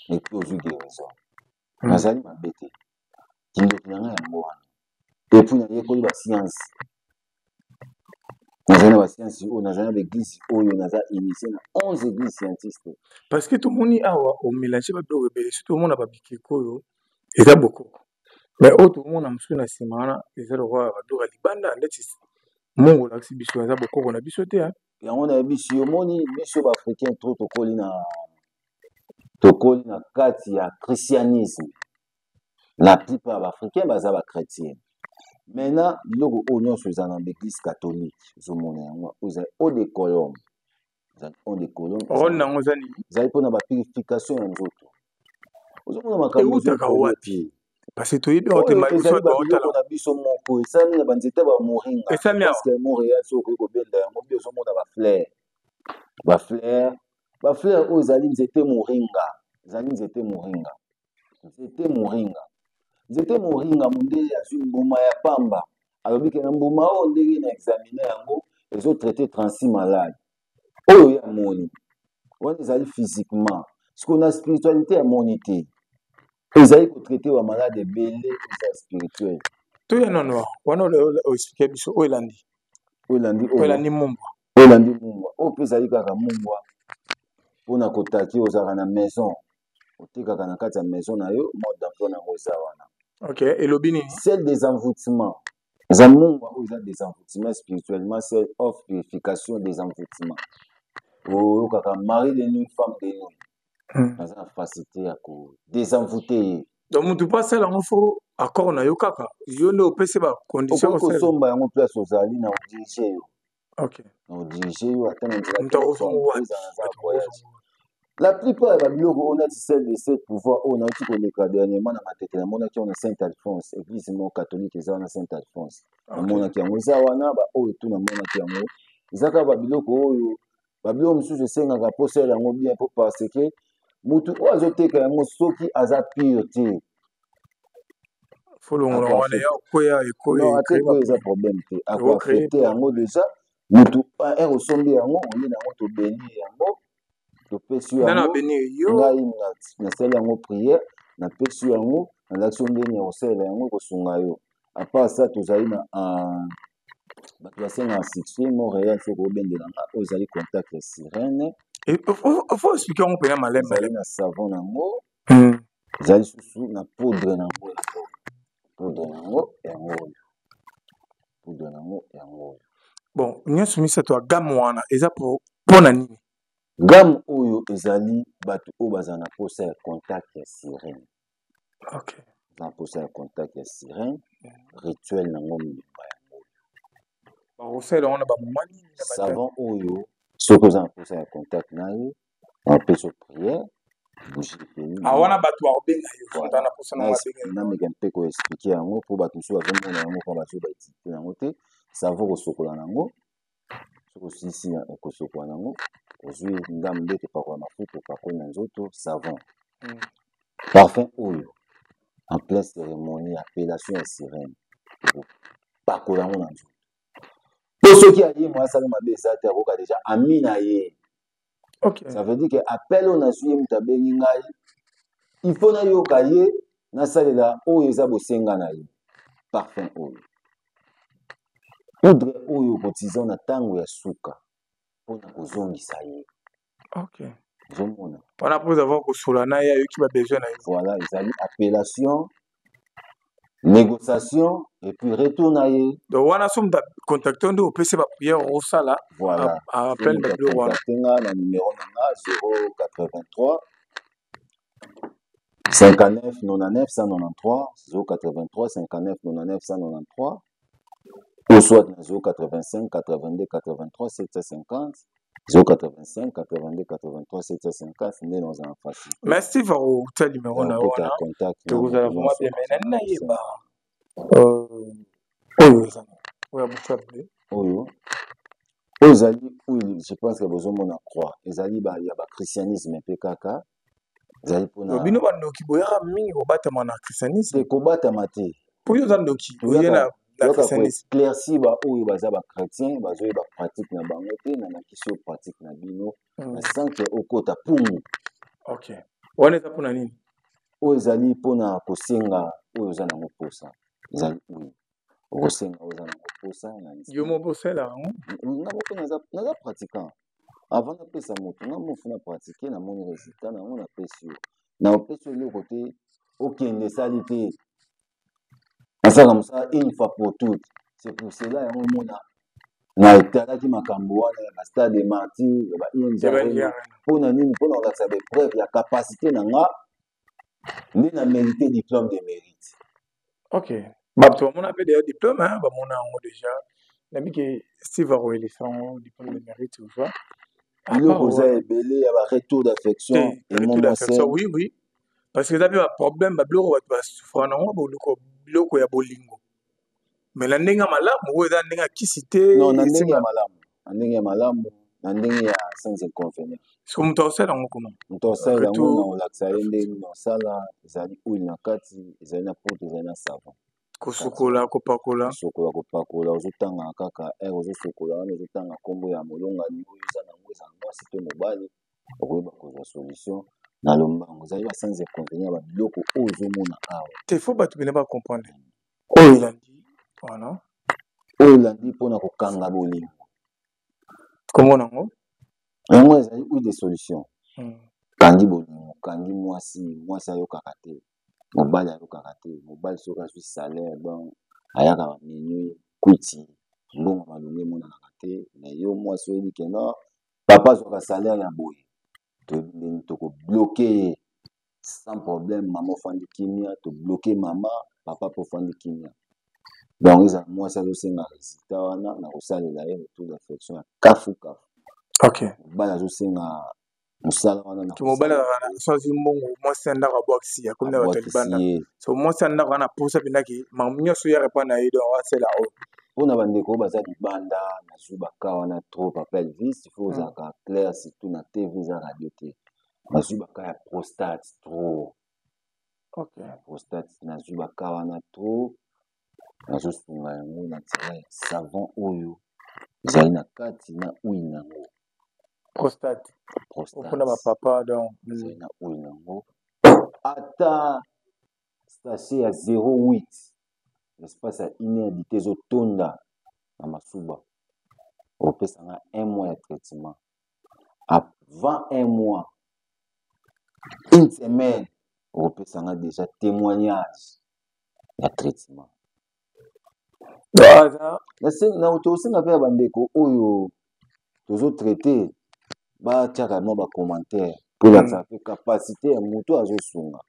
et puis ozwi guérison. Nazali mabe te, kindoki na ngai yango wana. Et puis nayekoli bascience, nazali na bascience oyo, nazali na baeglise oyo, naza initié na 11 église scientiste. Parce que tomoni awa omélange babiloko ebele, surtout omona babikeko oyo eza bokoko, mais oyo tomona mosusu na nsima wana eza lokola babiloko ya libanda, ndeti mongo olakisi biso, eza bokoko na biso te. Yango nayebisi yo, omoni biso baafricain trop tokoli na kati ya christianisme. La plupart ya baafricain baza bachrétien. Maintenant biloko oyo nyonso eza na baeglise catholique. Ozomona yango, oyo ezali eau de Cologne, ezali eau de Cologne. Rôle nango eza nini? Ezali mpona bapurification ya nzoto. Ozomona makambo. Eutaka wapi? Parce que toyebi yango te. Ezali babiloko na biso moko, esali na banzete ya bamoringa. Esali awa. Parce que Montréal, soki okoki kobenda yango mpe ozomona bafleur, bafleur, bafleur oyo ezali nzete moringa, ezali nzete moringa, nzete moringa, nzete moringa. Mondele azwi mbuma ya pamba, alobi ke na mbuma oyo, ndenge na examine yango, ezotraite 36 malade oyo ye amoni wana. Ezali physiquement. Sikoyo na spiritualité amoni te, ezali kotraite bamalade ebele, eza spirituel. Toya nano wana, oexplike biso oyo elandi. Oyo elandi. Oyo elandi mungwa. Oyo elandi mungwa, oyo mpe ezali kaka mungwa mpona kotaki. Ozalaka na maison, otekaka na kati ya maison na yo. Mode d'emploi nango eza wana. Ok, elobi nini? Sel des envoûtements. Eza mungwa oyo eza désenvoûtement spirituellement, sel of purification, désenvoûtement. Oyokaka mari de nuit, femme de nuit, naza na facilité ya kodésenvoûte ye. Donc motu mpo asala yango, faut accord na yo kaka, yo nde opesi bacondition. Okoki kosomba yango place ozali, na odirige yo. Na odirige yo ata na nzela. Moto akozongo wapi? Eza voyage. La plupart ya babiloko oyo nati sel de sept pouvoir oyo nauti koleka dernièrement na Matete, namonaki yango na Saint Alphonse, église moko catholique eza wana, Saint Alphonse. Namonaki yango eza wana. Baoyo tu namonaki yango, eza kaka babiloko oyo. Babiloko mosusu esengaka mpo osala yango bien, mpo parce que mutu oyo azoteka yango, soki aza pure te, Folongola wana ya okweya. Non, ate ekoya eza problème te, akoaffecte yango déjà. Mutu ere osombi yango, oye na yango, tobeni yango, topesi yo yango. Ngai nasali yango prière, napesi yo yango, nalakisi yo ndenge ya kosalela yango, ekosunga yo. À part ça, tozali na bato basengaka succès Montréal. Soki obendela nga, oyo ezali contact ya sirène. Faut explique yango mpena maleme. Ezali na savon nango, ezali susu na poudre nango, yango poudre nango yango oyo, poudre nango yango oyo. Bon, nyonso misato ya gamme wana eza mpo na nini? Gamme oyo ezali bato oyo bazala na posa ya contact ya sirène. Na posa ya contact ya sirène, rituel nango mobimba yango oyo. Bakosalela yango na bamoma nini? Na savon oyo, soki oza na mposa ya contact na ye, napesa prière, bougie epeli. Ah, wana bato bakobenga yo na mposa na babenga. Nameka mpe koexpliquer yango mpo bato mosusu bazomona yango mpo bazoba etike yango te. Savon kosokola nango, soki osilisi kosokola nango, ozwi ndambo nde topakola mafuta, opakoli na nzoto savon. Parfum oyo, en pleine cérémonie, appellation ya sirène, okopakola yango na nzoto mpo soki aye mo asali mabe eza te, akoka déjà ami na ye. Ça veut dire que appel oyo nazwi, ye moto abengi ngai, il faut nayoka ye, nasalela oyo eza bosenga na ye. Parfum oyo, poudre oyo, okotiza na ntango ya suka mpona kozongisa ye. Ozomona? Wana mpo avoir kosola na ye, ayoki babesoin na ye. Voilà, ezali appellation, négociation et puis retour na ye. Donc wana so moto acontacte nde opesi baprière, osala. Voilà. Appel babiloko wana. Contacte nga na numéro na nga 083 59 99 193, 083 59 99 193, ou soit na 085 82 83 750, 085 82 83 750. Nde naza na facilité. Merci va kotia numéro na yo wana, tokozala vraiment bien. Mais nani nayeba oyo eza oyo ya bouche bleu? Oyo ezali oyo, je pense que bozomona croix, ezali ya bachristianisme mpe kaka, ezali mpona Bino bandoki boyaka mingi kobatama na christianisme. Kobatama te. Mpo yo oza ndoki, oye na christianisme. Éclairci baoyo baza bachrétien, bazoyeba pratique na bango te. Na nakisi yo pratique na bino na sans que okota pungu. Ok, wana eza mpona nini? Oyo ezali mpona kosenga oyo oza nango mposa. Ezali oyo okosenga oyo oza nango mposa. Yo moko osala yango? Nga moko naza pratiquant. Avant napesa moto, nga mofu na pratique, namoni résultat nango, napesi yo. Na opesi yo eloko te, okende esali te. Nasalaka mosala une fois pour toutes. C'est pour cela yango omona na etalaki makambo wana ya bastade de martyr, ya ba ING, mpona nini? Mpona kolakisa bapreuve ya capacité na nga nde na mérité diplôme de mérite. Ok, bato bamona mpe deya diplôme, bamona yango déjà. Nayebi ke Steve akoyelisa yango diplôme de mérite ozwa. Biloko eza ebele ya baretour d'affection. Oui, parce que eza mpe baproblème, babiloko bato basouffra nango, biloko ya bolingo. Mais na ndenge ya malamu, oyo eza ndenge ya kisi te? Non, na ndenge ya malamu, na ndenge ya malamu, na ndenge ya sans inconvénient. Soki moto akosala yango koma? Moto akosalela yango, na kolakisa ye ndenge na osala. Ezali huile na kati, ezali na poudre, ezali na savon. Kosukola, kopakola. Kosukola, kopakola, ozotanga kaka aire ozosukola wana, ozotanga nkombo ya molongani oyo eza nango, ezala mwasi to mobali, okoyeba kozwa solution na lombango. Ezali ba sans inconvénient ya babiloko oyo ozomona awa. Te, faut bato bene bacomprendre. Oyo elandi wana? Oyo elandi mpona kokanga bolingo. Kombo nango? Yango ezali huile de solution. Kangi bolingo, kangi mwasi, mwasi ayokaka te, mobali ayokaka te. Mobali soki azwi salaire, donc ayaka ba minuit, kwiti, mbongo malongo emonanaka te. Mais yo mwasi oyebi ke non, papa azwaka salaire ya boye, toyebi ndenge tokobloquer ye sans problème. Mama ofandi kimia, tobloquer mama, papa mpe ofandi kimia. Donc ezala mwasi azosenga résultat wana, na kosalela ye retour d'affection ya kafu kafu. Mobali azosenga mosala wana na Mobali so azwi mbongo, mwasi ya ndako abwakisi, akomi na bato ya libanda. So mwasi ya ndako wana posa mpendaki makambo nyonso ya repa na ye, donc asala oyo. Mpona bandeko oyo baza libanda, nazwi baka wana trop. Papa Elvis, faut ozalaka clair, surtout na TV, eza radio te. Nazwi baka ya prostate trop. Prostate, nazwi baka wana trop. Nazosunga yango na nzela ya savon oyo ezali na kati na huile nango. Prostate mpona bapapa donc. Ezali na huile nango. Ata sachet ya 0,8, espace ya une heure dite ezotonda na masuba, opesanga un mois ya traitement. Avant un mois, une semaine, okopesanga déjà témoignage ya traitement. Tosenga mpe ya bandeko oyo tozotraite, batiaka mwa bacommentaire mpo elakisaka mpe capacité ya moto azosunga.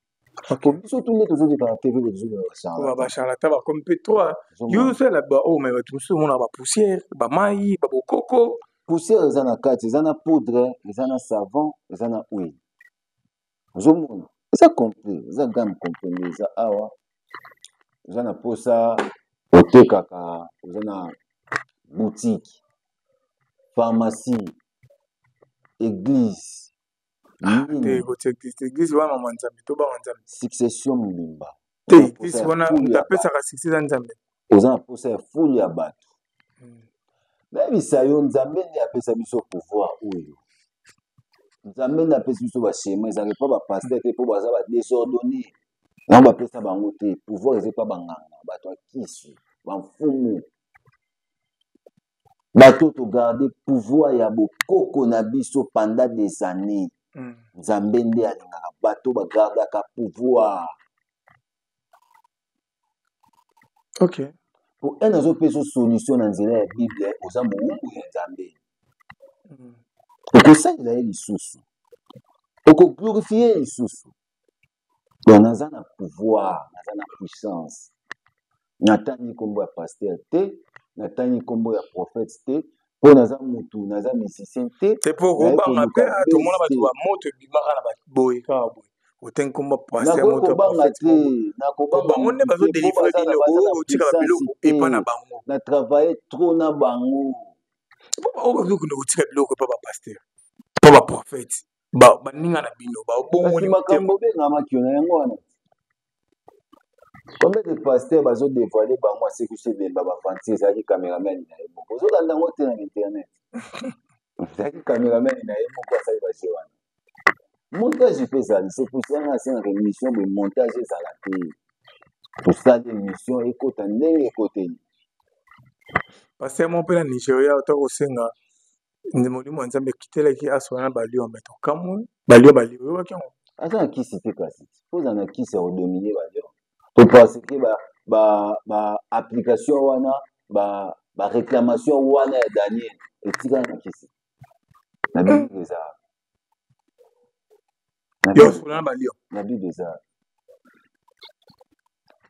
Po biso tu nde tozoleka na TV, tozoleka bacharlatan bakomi mpe trop. Yo osala baoyo, mais bato mosusu omona bapoussière, bamai, babokoko. Poussière eza na kati, eza na poudre, eza na savon, eza na huile. Ozomona eza complet, eza gamme complet. Eza awa, oza na posa otekaka, oza na boutique, pharmacie, église. Te, kotia église wana, mama Nzambe, tobanga Nzambe. Succession mobimba. Te, église wana moto apesaka succès eza Nzambe. Oza na posa ya foule ya bato, nayebisa yo, Nzambe nde apesa biso pouvoir oyo. Nzambe nde apesi biso baschéma. Ezalaka epa bapasteur te, mpo baza badésordonné. Yango bapesa bango te pouvoir. Eza epa banganga, bato ya kisi, bamfumu, bato togarde pouvoir ya bokoko na biso pendant des années. Nzambe nde alingaka bato bagardaka pouvoir. Po ene azopesa solution na nzela ya Bible. Oza mowumbu ya Nzambe, okosalela ye lisusu, okoglorifie ye lisusu. Donc naza na pouvoir, naza na puissance. Natangi nkombo ya pasteur te, natangi nkombo ya prophète te, mpo naza mutu, naza musicien te. Te, mpo kobanga mpe tomona bato bamoto ebimaka na boye kaka boye, otangi nkombo pasteur. Moto kobanga te. Bango nde bazodélivre bino, otika babiloko epa na bango. Na travaille trop na bango. Oyo bazokende kotika biloko epa bapasteur, mpo baprophète, baninga na bino babongoli. Makambo obengamaki yo na yango wana, combien de pasteur bazodévoile bango? Asekusi ebemba bavanti, ezalaki cameraman na ye moko. Ozolanda yango te na internet? Ezalaki cameraman na ye moko asali baje wana. Montage mpe ezali, c'est pour ça nga asengaka émission boye, montage ezala te. Tosali émission, ekota ndenge ekoteli. Pasteur mo mpe na Nigeria ota kosenga molimo ya Nzambe ekitelaki asola na balion, mais tokamwe, balion balion, oyokaki yango? Aza na kisi te, kasi po ozala na kisi ya kodomine balion, po parce que ba application wana, ba réclamation wana ya Daniel etikala na kisi na Bible eza. Yo osola na balion? Na Bible eza.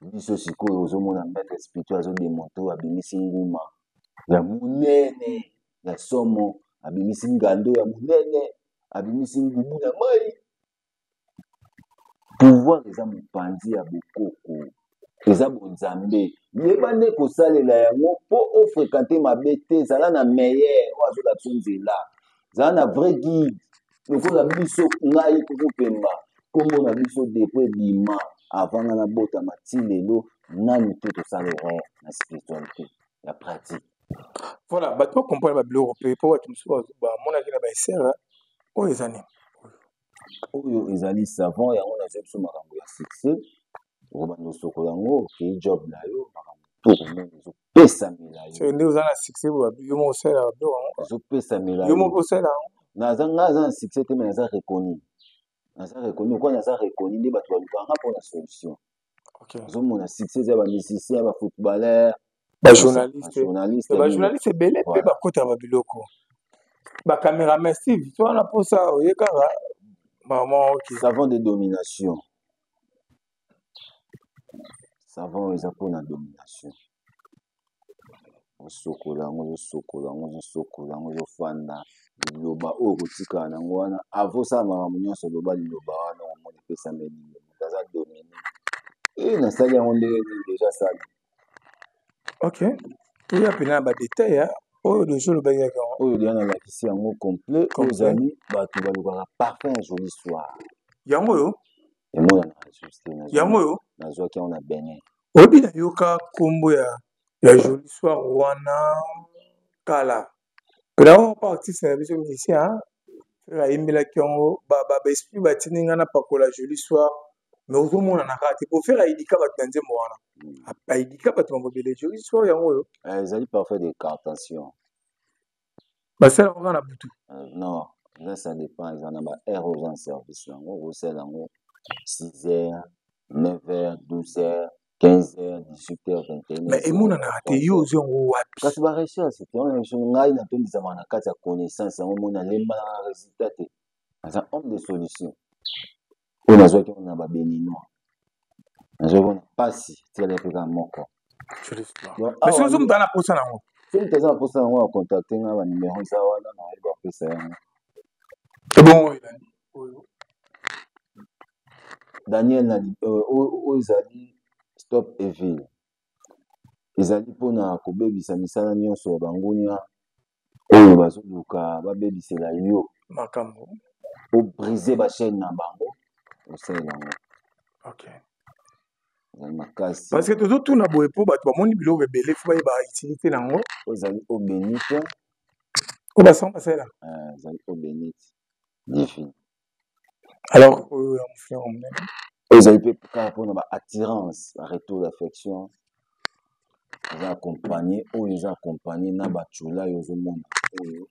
Biso sikoyo ozomona maître spirituel azodémontre oyo, abimisi nguma ya monene ya somo, abimisi ngando ya monene, abimisi ngubu na mai. Pouvoir eza mopanzi ya bokoko, eza bonzambe. Yeba nde kosalela yango mpo ofréquente mabe te. Ezala na meilleur oyo azolakisa nzela, zala na vrai guide lokola biso. Ngai Kuku Pemba, nkombo na biso depuis ebima, avant nga nabotama ti lelo, nanu te tosala erreur na spiritualité ya pratique. Voilà, bato bacomprendre babiloko mpe, mpo bato mosusu bamonaki na baesere. Oyo eza nini? Oyo ezali savon. Yango nazwi biso makambo ya succès. Okobanda osokola yango, okei job na yo, makambo to komona ezopesamela yo. Nde oza na succès, yo moko osala biloko yango? Ezopesamela. Yo moko osala yango? Naza, nga aza na succès te, mais naza reconnu, naza reconnu. Okwa naza reconnu nde bato balukaka nga mpona solution. Ozomona succès eza bamusicien, bafootballeur. Bajournaliste, bajournaliste ebele mpe bakotaka babiloko, bacameraman Steve to wana mposa oye kaka mama, ok. Savon de domination, savon eza mpona domination. Osokola yango, ozosokola yango, ozosokola yango, ozofanda, liloba oyo kotikala nango wana avo osala makambo nyonso, loba liloba wana, omona epesameli. Moto aza dominé e nasali yango ndenge nini déjà sali. Ok, toya mpena na badetail oyo deja olobaki yango. Oyo deja nalakisi yango complet. Oyo ezali bato balukaka parfum ya joli soir. Yango oyo? Emonanaka lisusu te. Yango oyo? Nazwaki yango na Benin. Oyebi, nayoka nkombo ya joli soir wana kala mpena oyo mpa artiste na biso musicien frère ayembelaki yango, baesprit batindi ngai napakola joli soir, mais ozomonana kaka te po frère ayidika bato na nzembo wana, ayidika bato mambo ebele. Joli soir yango oyo? Ezali parfum d'incantation. Basala yango kaka na butu? Non, eza, ça dépend. Eza na baheure oza na service yango. Okosala yango 6 heures, 9 heures, 12 heures, 15 heures, 18 heures, 21 heures. Mais emonanaka te, yo ozwi yango wapi? Kasi barecherche te wana biso, ngai natondisama na kati ya connaissance yango. Moni alembanaka na résultat te, aza homme de solution. Oyo nazwaki yango na babéninois. Nazomona mpasi, tikali mpe kaka moko. Mais soki moto aza na posa nango? Soki moto aza na posa nango, acontacte nga, banumero eza wana, nayebi bapesa yango. Ebongo oyo? Daniel, na oyo ezali Stop Evil, ezali mpona kobebisa misala nyonso ya bangunia oyo bazoluka babebisela yo makambo. Obrise bachaîne na bango, osalela yango. Ezali makasi. Parce que tozotuna boye mpo bato bamoni biloko ebele, faut bayeba utilité nango. Oyo ezali eau bénite. Oyo basango basalela? Ezali eau bénite divine. Alors oyo ya mofleur monene? Oyo ezali mpe kaka mpona baattirance, baretour d'affection. Eza accompagné, oyo eza accompagné na baculai. Ozomona oyo,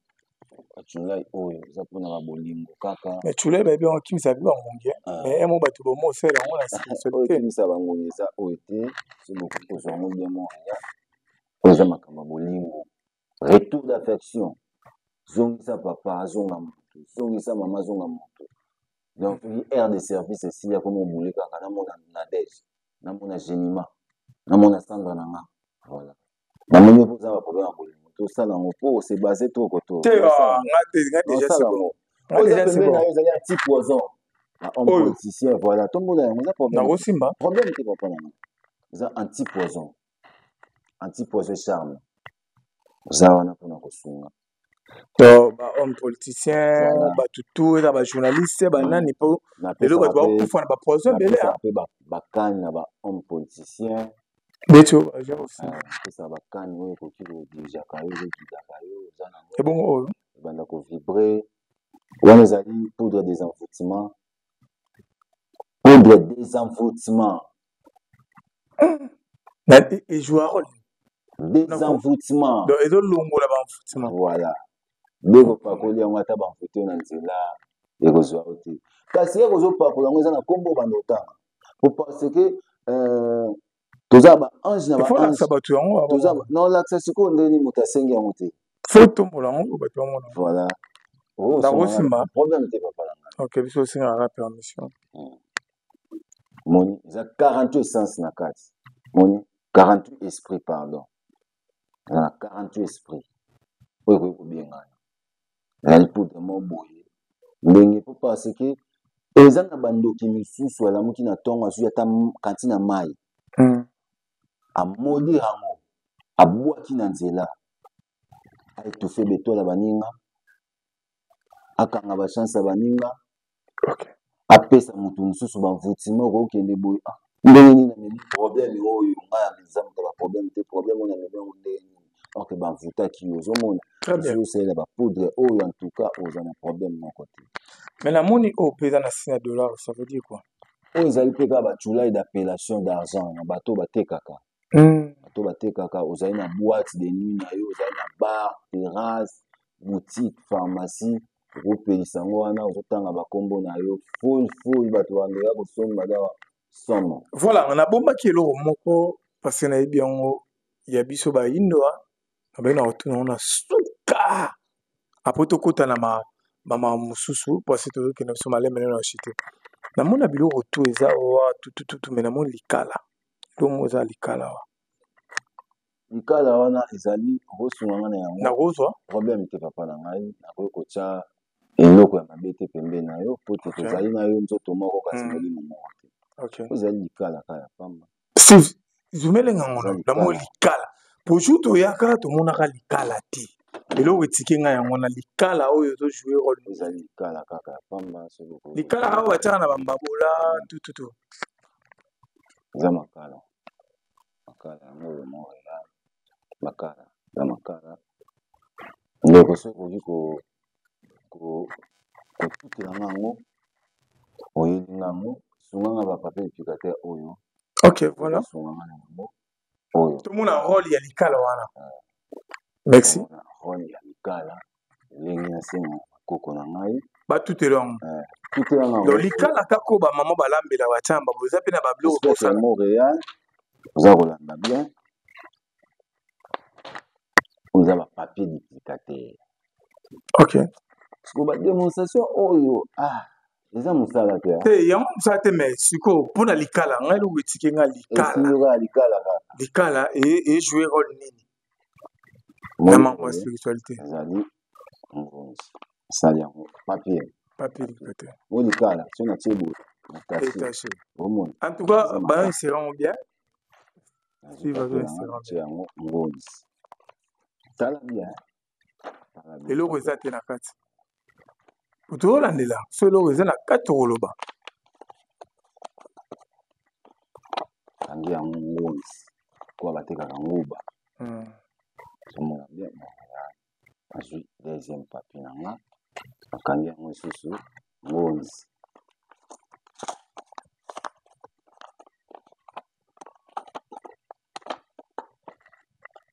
baculai oyo eza mpona babolingo kaka. Mais culai bayebi yango kimisa mpe bangongi, mais emo bato bomo osala yango na spiritualité. Oyo ekimisa bangongi eza oyo te. So bokoki kozwa yango bien. Montréal, oyo eza makambo ya bolingo, retour d'affection. Zongisa papa azonga motu, zongisa mama azonga motu. Donc soki heure de service esili, akoma obule kaka, namona Nadege, namona Genima, namona Sandra na nga. Voilà, namoni mpo oza baproblème ya bolingo, tosala yango mpo ose base trop koto. Pembeni na yo ezali anti poison homme politicien. Voilà, tombola yango, eza problème. Nakosimba? Problème te, papa na nga. Eza anti poison, anti poison charme. Oza wana mpona kosunga. To bahomme politicien, bato tu, eza bajournaliste, banani, mpo lelo bato bakokufa na bapoison ebele. Mpe bakani na bahomme politicien. Beti oyo baja aussi. Apesaka bakani oyo ekoki kodirigeaka yo, ezoguidaka yo, oza nango. Ebongo oyo? Ebanda kovibre wana, ezali poudre désenvoûtement, poudre désenvoûtement. Ejoua rôle? Désenvoûtement. Donc ezolongola baenvoûtement. Voilà, nde kopakoli yango, ata banvoûte yo na nzela, ekozwa yo te. Kasi ye kozopakola yango, eza na nkombo banda otanga po parce que toza baange na baange. Bato yango. Naolakisa sikoyo ndeni moto asengi yango te. Faut tombola yango, bato bamona. Voilà. Nakosimba? Problème te, papa na ngai. Ok, biso osengaka permission. Moni, eza 48 essence na kati. Moni, 48 esprit, pardon, eza na 48 esprit oyo ekoki kobengana. Ezali poudre mo boye ndenge mpo parce que eza na bandoki misusu, alamuki na ntongo, azwi ata kanti na mai, amodire yango, abwaki na nzela, aétouffe betola baninga, akanga bachance ya baninga, apesa moto mosusu bamvutima. Okokende boye, ah, ndenge nini amemi problème oyo? Ngai eza moto ya baproblème te, problème oyo namemi yango ndenge nini? Ok, bamvutaki yo. Ozomona, ozosalela bapoudre oyo, en tout cas oza na problème moko te. Mais namoni oyo mpe eza na signe ya dollar, ça veut dire quoi? Oyo ezali mpe kaka baculai d'appellation d'argent na bato batekaka. Bato batekaka, ozali na boîte de nuit na yo, ozali na bar, terrasse, boutique, pharmacie, okopelisa yango wana, ozotanga bakombo na yo, full full, bato bandoya kosomba dawa somo. Voilà, nabombaki eloko moko parce que nayebi yango ya biso bayindoa. Nabai na kotuna yango na suka, après tokota na bamakambo mosusu, parce tozokende biso malembe na chute. Namona biloko tu eza wa tutututu, mais namoni likala, eloko moko eza likala wa. Likala wana ezali, okosunga nga na yango. Nakozwa? Problème te, papa na ngai. Nakoki kotya eloko ya mabe te pembeni na yo po te tozali na yo nzoto moko, kasi molimo moko te. Oyo ezali likala kaka ya pamba. Steve, zumelenga ngo, namoni likala. Po jour toyaka, tomonaka likala te. Eloko etike ngai yango na likala oyo ezojoue rôle. Ezali likala kaka ya pamba, soki likala kaka batiaka na bambabola tututu. Eza makala, makala yango oyo, Montréal, makala, eza makala. Ndeko, soki okoki kotutelanga yango, oyelinga yango, sunganga bapapier duplicateur oyo. Ok, voilà. Sunganga na yango oyo. Tomona rôle ya likala wana, merci. Rôle ya likala, ndenge nasenga bakoko na ngai. Batutela yango. Tutelanga. Donc likala kaka oyo bamama balambela, batia babo, eza mpe na babiloko. Kosala Montréal, oza kolanda bien, oza bapapier duplicateur. Parce que badémonstration oyo, ah. Eza mosala te. Te, yango mosala te, mais sikoyo mpo na likala, ngai eloko etike ngai likala. Likala kaka. Likala ejoue role nini na mambo ya spiritualité? Ezali ngonzi. Asali yango papier. Papier likate. O likala, so na tie boye. Attaché. Omona. En tout cas, ba insérer bien. Suivre yango ngonzi. Tala bien. Eloko eza te na kati. Tozolandela so eloko eza na kati tokoloba. Kangi yango ngonzi. Kwa batekaka nguba. Ozomona bien. Nazwi deuxième papier na nga. Bakangi yango lisusu ngonzi.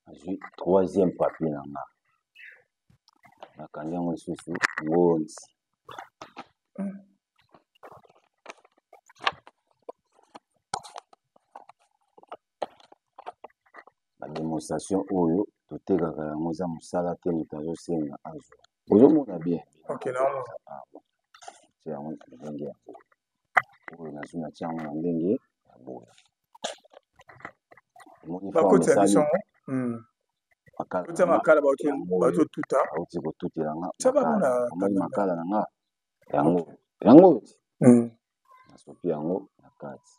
Nazwi troisième papier na nga. Nakangi yango lisusu ngonzi. Ba démonstration oyo totekaka yango eza mosala te, moto azosenga azwa. Ozomona bien. Ok, naomona. Tia yango na ndenge ya boye. Oyo nazwi natia yango na ndenge ya boye. Omoni forme Bakotisa biso esali yango. Makala Kotia na nga makala yango oyo. bazotuta. Auti kotutela nga Tia bango makala. na Omoni kagame. makala na nga yango yango oyo ti. Nasopi yango na kati.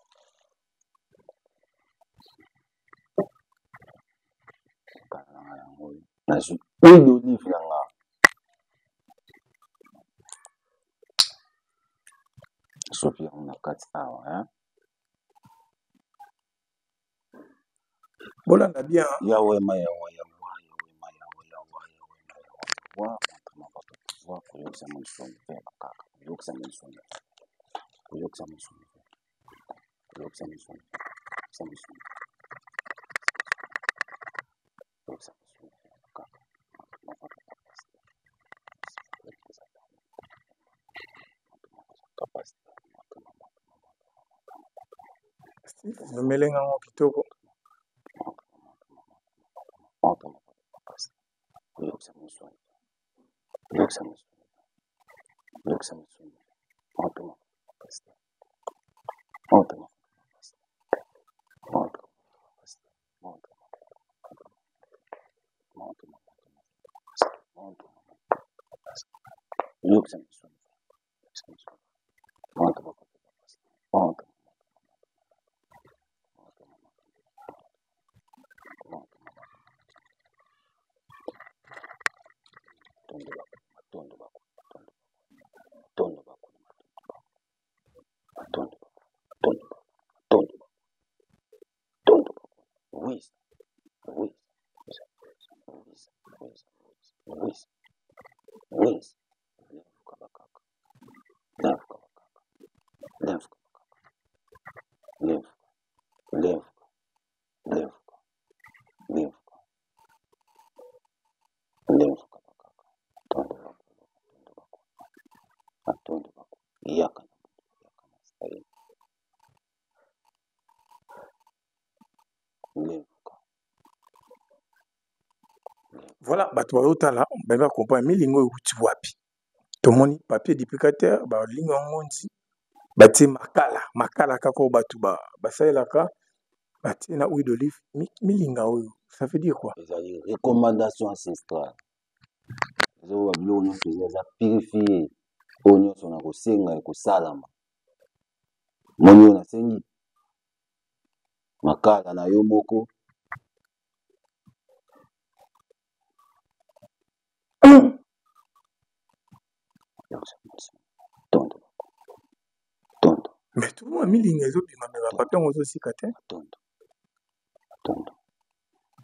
Makala na nga yango oyo. Nazwi huile d'olive na nga. Nasopi yango na kati awa. Hein? Bolanda bien. Yahweh ma Yahweh Yahweh Yahweh ma Yahweh Yahweh Yahweh ma Yahweh Yahweh montre-moi votre pouvoir koyokisa mosongi mpe bakaka koyokisa mosongi koyokisa mosongi koyokisa mosongi koyokisa mosongi koyokisa mosongi mpe bakaka montre-moi votre capacité montre-moi votre capacité montre-moi Omelenga yango kitoko. Koyokisa mosongi koyokisa mosongi koyokisa mosongi montre-moi votre capacité montre-moi votre capacité montre-moi votre capacité montre-moi montre-moi montre-moi votre capacité koyokisa mosongi koyokisa mosongi montre-moi votre capacité montre-moi matondo bakuna matondo bakuna matondo bakuna matondo bakuna matondo bakuna matondo bakuna matondo bakuna wisa wisa wisa wisa wisa wisa wisa levuka bakaka levuka bakaka levuka bakaka levuka levuka levuka levuka levuka bakaka matondo bakuna matondo bakuna matondo bakuna yaka na butu yaka na style levuka. Voilà, bato bazotala bayebi bacomprendre milingo euti wapi. Tomoni papier duplicateur balingi yango nzi batie makala makala kaka oyo bato basalelaka batie na huile d'olive milinga oyo, ça veut dire quoi? Ezali recommandation ancestrale. Ezokoba biloko nyonso eza purifie, oyo nyonso na kosenga ekosalama. Moni oyo nasengi makala na yo moko. Tondo tondo. Mais tout le monde milinga ezobima, mais bapapier yango ezosika te. Tondo tondo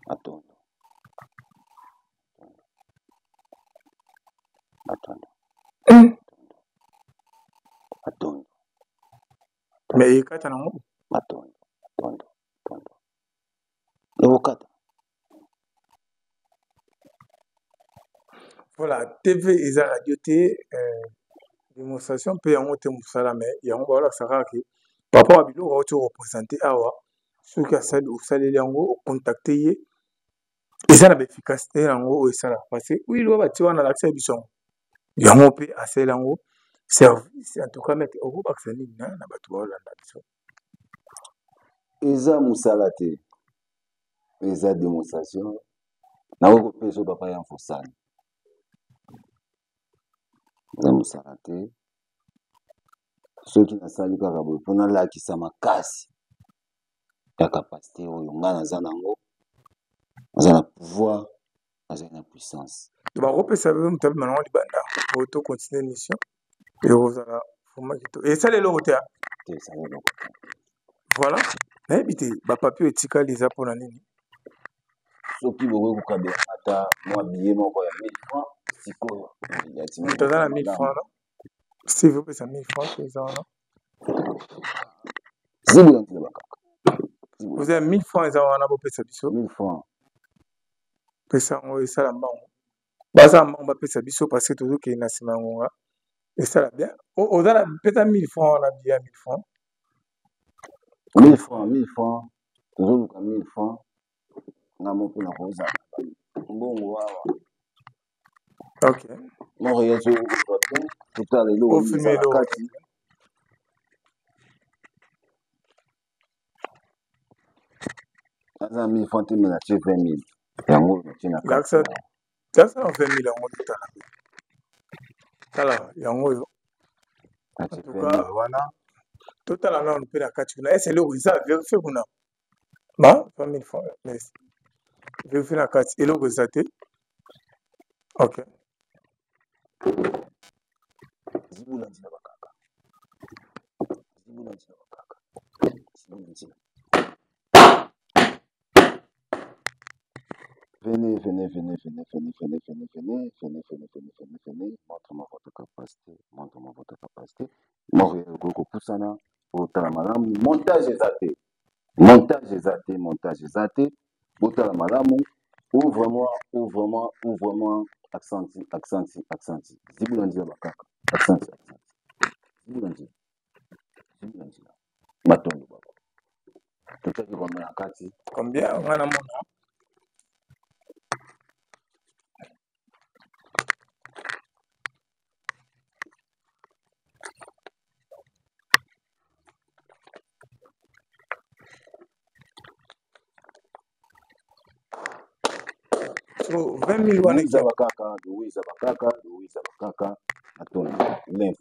matondo matondo matondo. Mais ekata nango. Matondo matondo matondo ekokata. Voilà, TV eza radio te, démonstration mpe yango te mosala, mais yango baolakisa kaka ke papa wa biloko auti korepresente awa, soki asali osaleli yango ocontacte ye, eza na baefficacité yango oyo esalaka parce que huile oyo batie wana alakisa biso yango yango mpe asaleli yango. Service en tout cas, maître, okobakisa nini na bato baolanda biso? Eza mosala te, eza démonstration. Nakoki kopesa papa ya mfosani, eza mosala te. Soki nasali kaka boye mpo nalakisa makasi ya capacité oyo ngai naza nango, naza na pouvoir, naza na puissance. Bakopesa biso moto abima nango libanda po to continue mission, ekozala vraiment kitoko. Esali eloko te? Te, esali eloko te. Voilà, nayebi te bapapier etikali eza mpona nini. Soki bokoki kokabela ata mwa billet moko ya 1000 francs sikoyo. Moto aza na 1000 francs, no Steve, opesa 1000 francs te, eza wana. Zibula nzela bakaka. Oza ya 1000 francs, eza wana, bopesa biso 1000 francs. Pesa yango, esala mbango, baza mbango, bapesa biso parce que tozokende na nsima ya ngonga. Esala bien. Oza na pesa 1000 francs wana, billet ya 1000 francs. 1000 francs, 1000 francs, tozoluka 1000 francs. Nga moko na kozala mbongo awa. Ok. Moko ye ozwa bien, totala eloko nini eza na kati. Aza 1000 francs te, me natie 20 000, yango natie na kati. Lakisa 20 000 yango, totala. Tala yango oyo. Natie 20 000 wana. Totala nano mpe na kati kuna, ese eloko eza, vérifie kuna ba 20 000 francs, merci. Vérifie na kati, eloko eza te. Ok. Zibula nzela bakaka, zibula nzela bakaka, zibula nzela. Venez, venez, venez, venez, venez, venez, venez, venez, venez, venez, venez, venez, venez. Montre-moi votre capacité, montre-moi votre capacité. Montréal, okopusana, otala malamu. Montage eza te. Montage eza te, montage eza te. Botala malamu. Ouvre-moi, ouvre-moi, ouvre-moi. Accenti, accenti, accenti. Zibula nzela bakaka. Accenti, accenti. Zibula nzela. Zibula nzela. Matondo baba. Totaki combien na kati? Combien nga namona? So 20 000 wana. Louisa bakaka, Louisa bakaka, Louisa bakaka, matondo. Lève.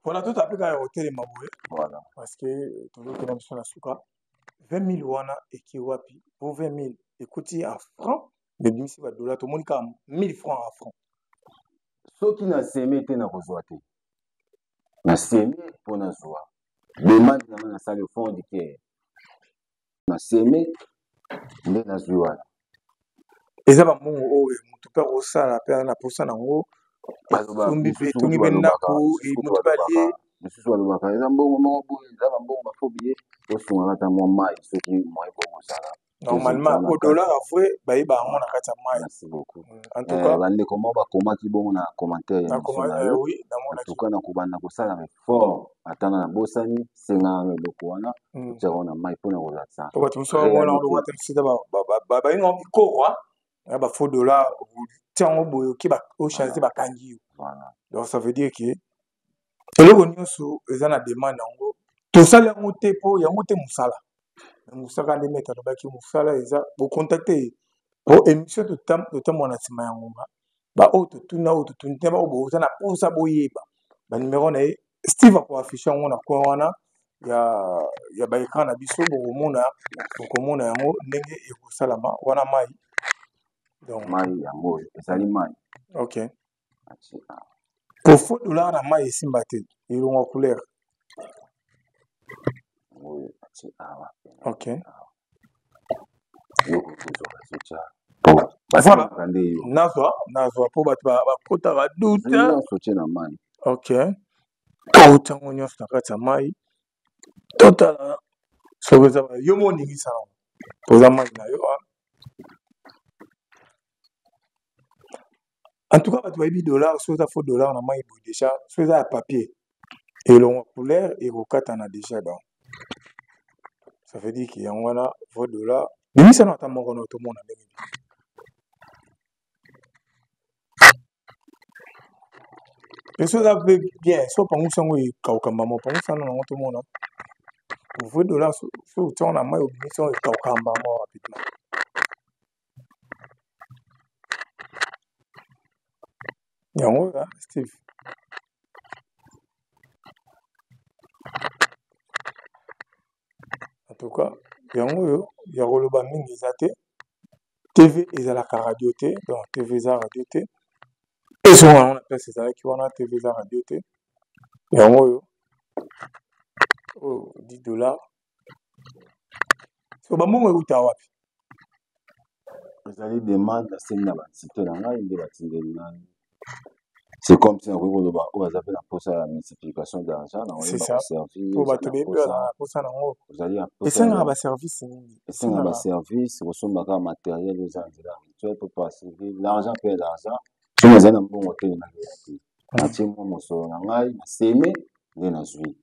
Voilà, tout apeka ya kotelema boye. Voilà. Parce que tozokenda biso na suka. 20 000 wana eki wapi? Po 20 000 ekoti en franc, bebimisi badola, tomoni kaka 1000 francs en franc. Soki naseme te, nakozwa te. Naseme mpo nazwa demande na nga, nasali au fond du cœur, naseme nde nazwi wana. Eza bambongo oyo motu mpe akosala mpe aza na posa nango, asombi mpe etongi mpe ndako, motu mpe alie. Mosusu balobaka eza mbongo moko boye, eza bambongo bafaux billet. Osungaka ata mwa mai soki moyen bokozala. Normalement po dollar ya vrai bayeba yango na kati ya mai. Merci beaucoup. En tout cas, bandeko moko bakomaki bongo na commentaire ya émission na yo. Oui. En tout cas, na kobanda kosala effort, ata na nabosani, sengaka na eloko wana, otiaka ngo na mai mpona kolakisa. Po bato mosusu bamona wana sika babenga bikoro ya bafaux dollar, otia yango boye, oki ochange, bakangi yo. Donc ça veut dire que eloko nyonso eza na demande yango, tosali yango te mpo yango te mosala. Mosaka nde maître alobaki, mosala eza bocontacte ye po émission. Totambola na nsima ya ngonga, baoyo totuna, oyo totuni te, baoyo boza na mposa boyeba banumero na ye, Steve akoaffiche yango na coin wana ya baécran na biso, bokomona, bokomona yango ndenge ekosalama wana. Mai donc mai yango oyo ezali mai. Ok, po faux dollar na mai esimba te, elongwa couleur. Oyo atie awa. Ok. Eloko kozwa bazotya. Voilà, nazwa, nazwa mpo bato bakotaka doute. Nyonso tie na mai. Ok, touta yango nyonso na kati ya mai, totala soki eza yo mo oningisa yango, oza mai na yo. En tout cas, bato bayebi dollar, soki eza faux dollar na mai boye déjà, soki eza ya papier, elongwa couleur, ekokatana déjà. Donc ça veut dire que yango wana faux dollar. Bimisa na ata moko na tomona ndenge. Peso eza mpe bien, so opangusi yango ekauka mbama, opangusi yango nango tomona vrai dollar, so otia yango na mai obimisi yango ekauka mbama rapidement. Yango oyo Steve. En tout cas yango oyo ya koloba mingi eza te. TV ezalaka radio te, donc TV eza radio te. Ezonga yango na place ezalaki wana, TV eza radio te. Yango oyo oyo 10 dollars. So bambongo euta wapi? Ezali demande nasengi na basite na ngai nde batindeli ngai. C'est comme si nakoki koloba oyo aza mpe na mposa ya multiplication d'argent na C'est koyeba ça. koservir Po oza bato na bebi mposa bazala na mposa nango. ozali na mposa Esengaka ya ba service nini? esengaka Esengaka baservice kosomba kaka materiel oyo eza na nzela ya rituel mpo parce l'argent mpe l'argent soki nazali na mbongo te nakeya te natie mwa mosolo na ngai na seme nde nazwi.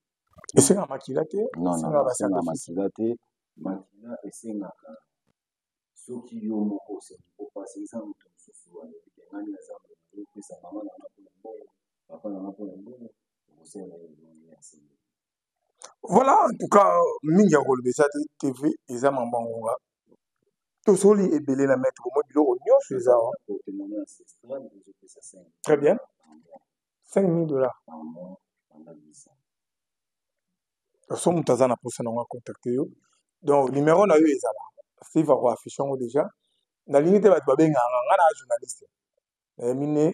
Esengaka makila te, Non, non, esengaka ba esengaka sacrifice. makila te. Makila esengaka soki yo moko osengi po pasi eza moto mosusu alobi ke ngai naza boye nazopesa mama na nga mpona mbongo, papa na nga mpona mbongo, okosala ye elongi ya asengi. Voilà, en tout cas mingi ya koloba eza te. TV eza mambo ya ngonga, tosoli ebele na maître bomoi, biloko nyonso eza awa. Porte-monnaie ancestral ezopesa 5 Très bien. par mois. 5000 dollars Par mois pendant 10 ans. So moto aza na mposa nango acontacte yo, donc numéro na yo ezala Steve akoaffiche yango déjà. Nalingi te bato babengaka nga, nga na journaliste nayemi ne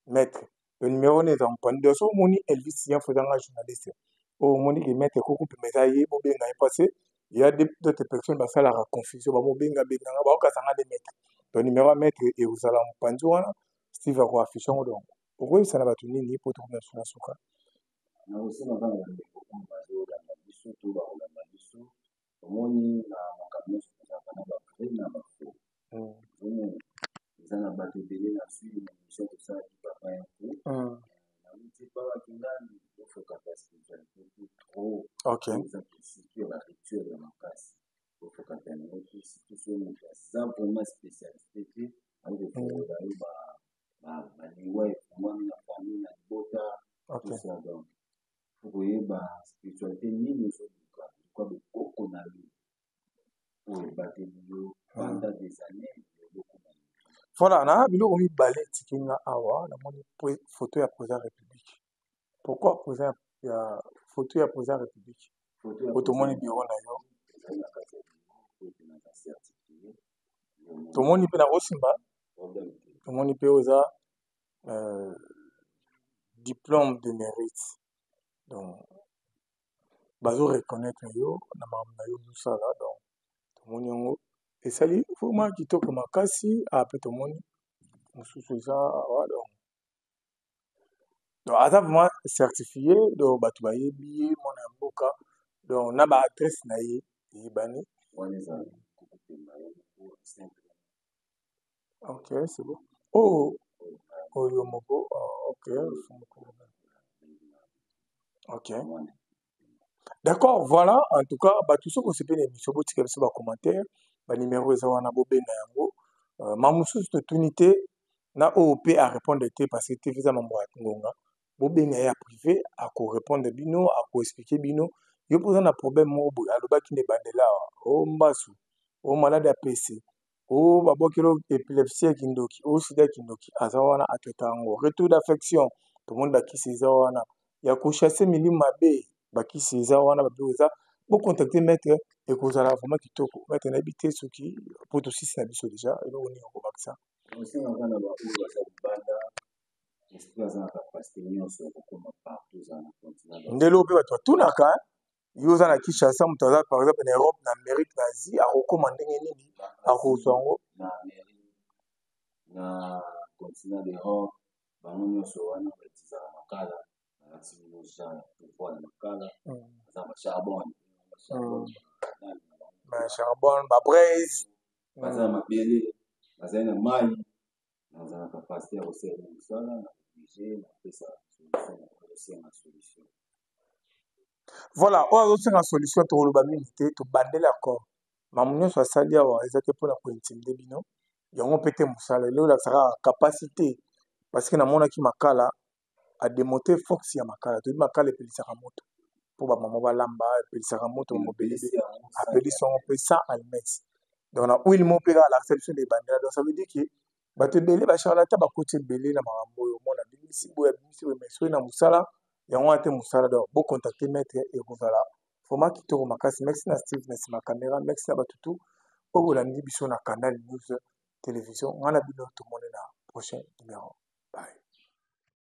maître, le numéro ne eza mopandi. Donc soki omoni Elvis Yanfo eza nga journaliste oyo omoni ke maître koko mpema eza ye, bobenga ye parce il y a d'autres personnes basalaka confusion, bamobenga benganga baokasa nga nde maître. Donc numéro ya maître ekozala mopanzi wana, Steve akoaffiche yango. Donc okoyebisa na bato nini po tokomi na biso na suka? Nakosenga kaka na bandeko oyo bazolanda biso to bakolanda biso, omoni na makambo nyonso tozalaka na bavrai na bafaux. Omoni eza na bato ebele na sui na émission tosalaki papa yango nauti epalaki ngani ofokata spiritualité te trop. Eza surtout ya barituel ya makasi, ofokata yango te, surtout soki moto aza vraiment spécialité te, akoki kofongola yo baliwa efungwami na famille na libota. Tout ça, donc faut koyeba spiritualité nini ozoluka, luka bokoko na yo oyo ebateli yo pendant des années eloko. Voilà, na biloko mibale etiki nga awa, namoni photo ya président république. Pourquoi président ya photo ya président république? Po tomoni bureau na yo, ezali na kati ya bureau oyo mpe naza certifié. Tomoni mpe na kosimba, Problème te. Tomoni mpe oza diplôme de mérite, donc bazo reconnaître yo na makambo na yo ozosala. Donc tomoni yango esali vraiment kitoko makasi. A mpe tomoni mosusu eza awa, donc aza vraiment certifié, donc bato bayebi ye mwana ya mboka, donc na ba adresse na ye eyebani. Wana eza kokopemba ye moko simple. Ok, c'est bon. Oh, oyo moko, oh, ok, ok, d'accord. Voilà, en tout cas bato soki osepeli na émission, botika biso bacommentaire, banimero eza wana, bobenga yango. Ma mosusu totuni te na oyo mpe arépondre te parce que TV eza mambo ya ngonga. Bobenga ye ya privé, akorépondre bino, akoexplike bino. Yo mpo oza na problème moko boye, alobaki nde ebandela awa, o mbasu, o malade ya pc, o babwakeli épilepsie ya kindoki, o sida ya kindoki, aza wana atraita yango. Retour d'affection, tomoni bakisi eza wana ya kochasse milimo mabe, bakisi eza wana, babiloko eza. Bocontacte maître, ekozala vraiment kitoko. Maître, nayebi te soki po tosisi na biso déjà, eloko nini okobakisa? Osengaka na baoyo baza libanda, esprit aza na capacité nyonso ya kokoma partout eza na continent. Ndelo mpe bato batunaka, yo oza na Kinshasa, moto aza par exemple na Europe, na Amérique, na Asie, akokóma ndenge nini, akozwa yango? Na Amérique, na continent d'Europe, bango nyonso wana bautiliser makala, balakisi bino genre ya pouvoir ya makala, baza bacharbon. Bacharbon, babraise. Baza na mabele, bazali na mai, naza na capacité ya kosala mosala na oblige napesa solution na osenga solution. Voilà, oyo azosenga solution, tokoloba mingi te, tobandeli accord. Mamu nyonso asali awa eza te mpona kointimider bino, yango mpe te. Mosala elo olakisaka capacité parce que namonaki makala. Ademonte force ya makala. Toyebi makala epelisaka moto mpo bamama balamba, epelisaka moto mobele, apelisi yango mpe sans allumette. Donc na huile moko mpe kaka alakisa biso na ebandela. Donc ça veut dire que bato ebele, bacharlatan bakoti ebele na makambo oyo. Omona abimisi boye, abimisi boye, mais soki na mosala yango wana te mosala. Donc bocontacte maître, ekozala vraiment kitoko makasi. Merci na Steve na nsima caméra, merci na bato tu oyo bolandi biso na Canal News Télévision. Ngai na bino tomoni na prochaine.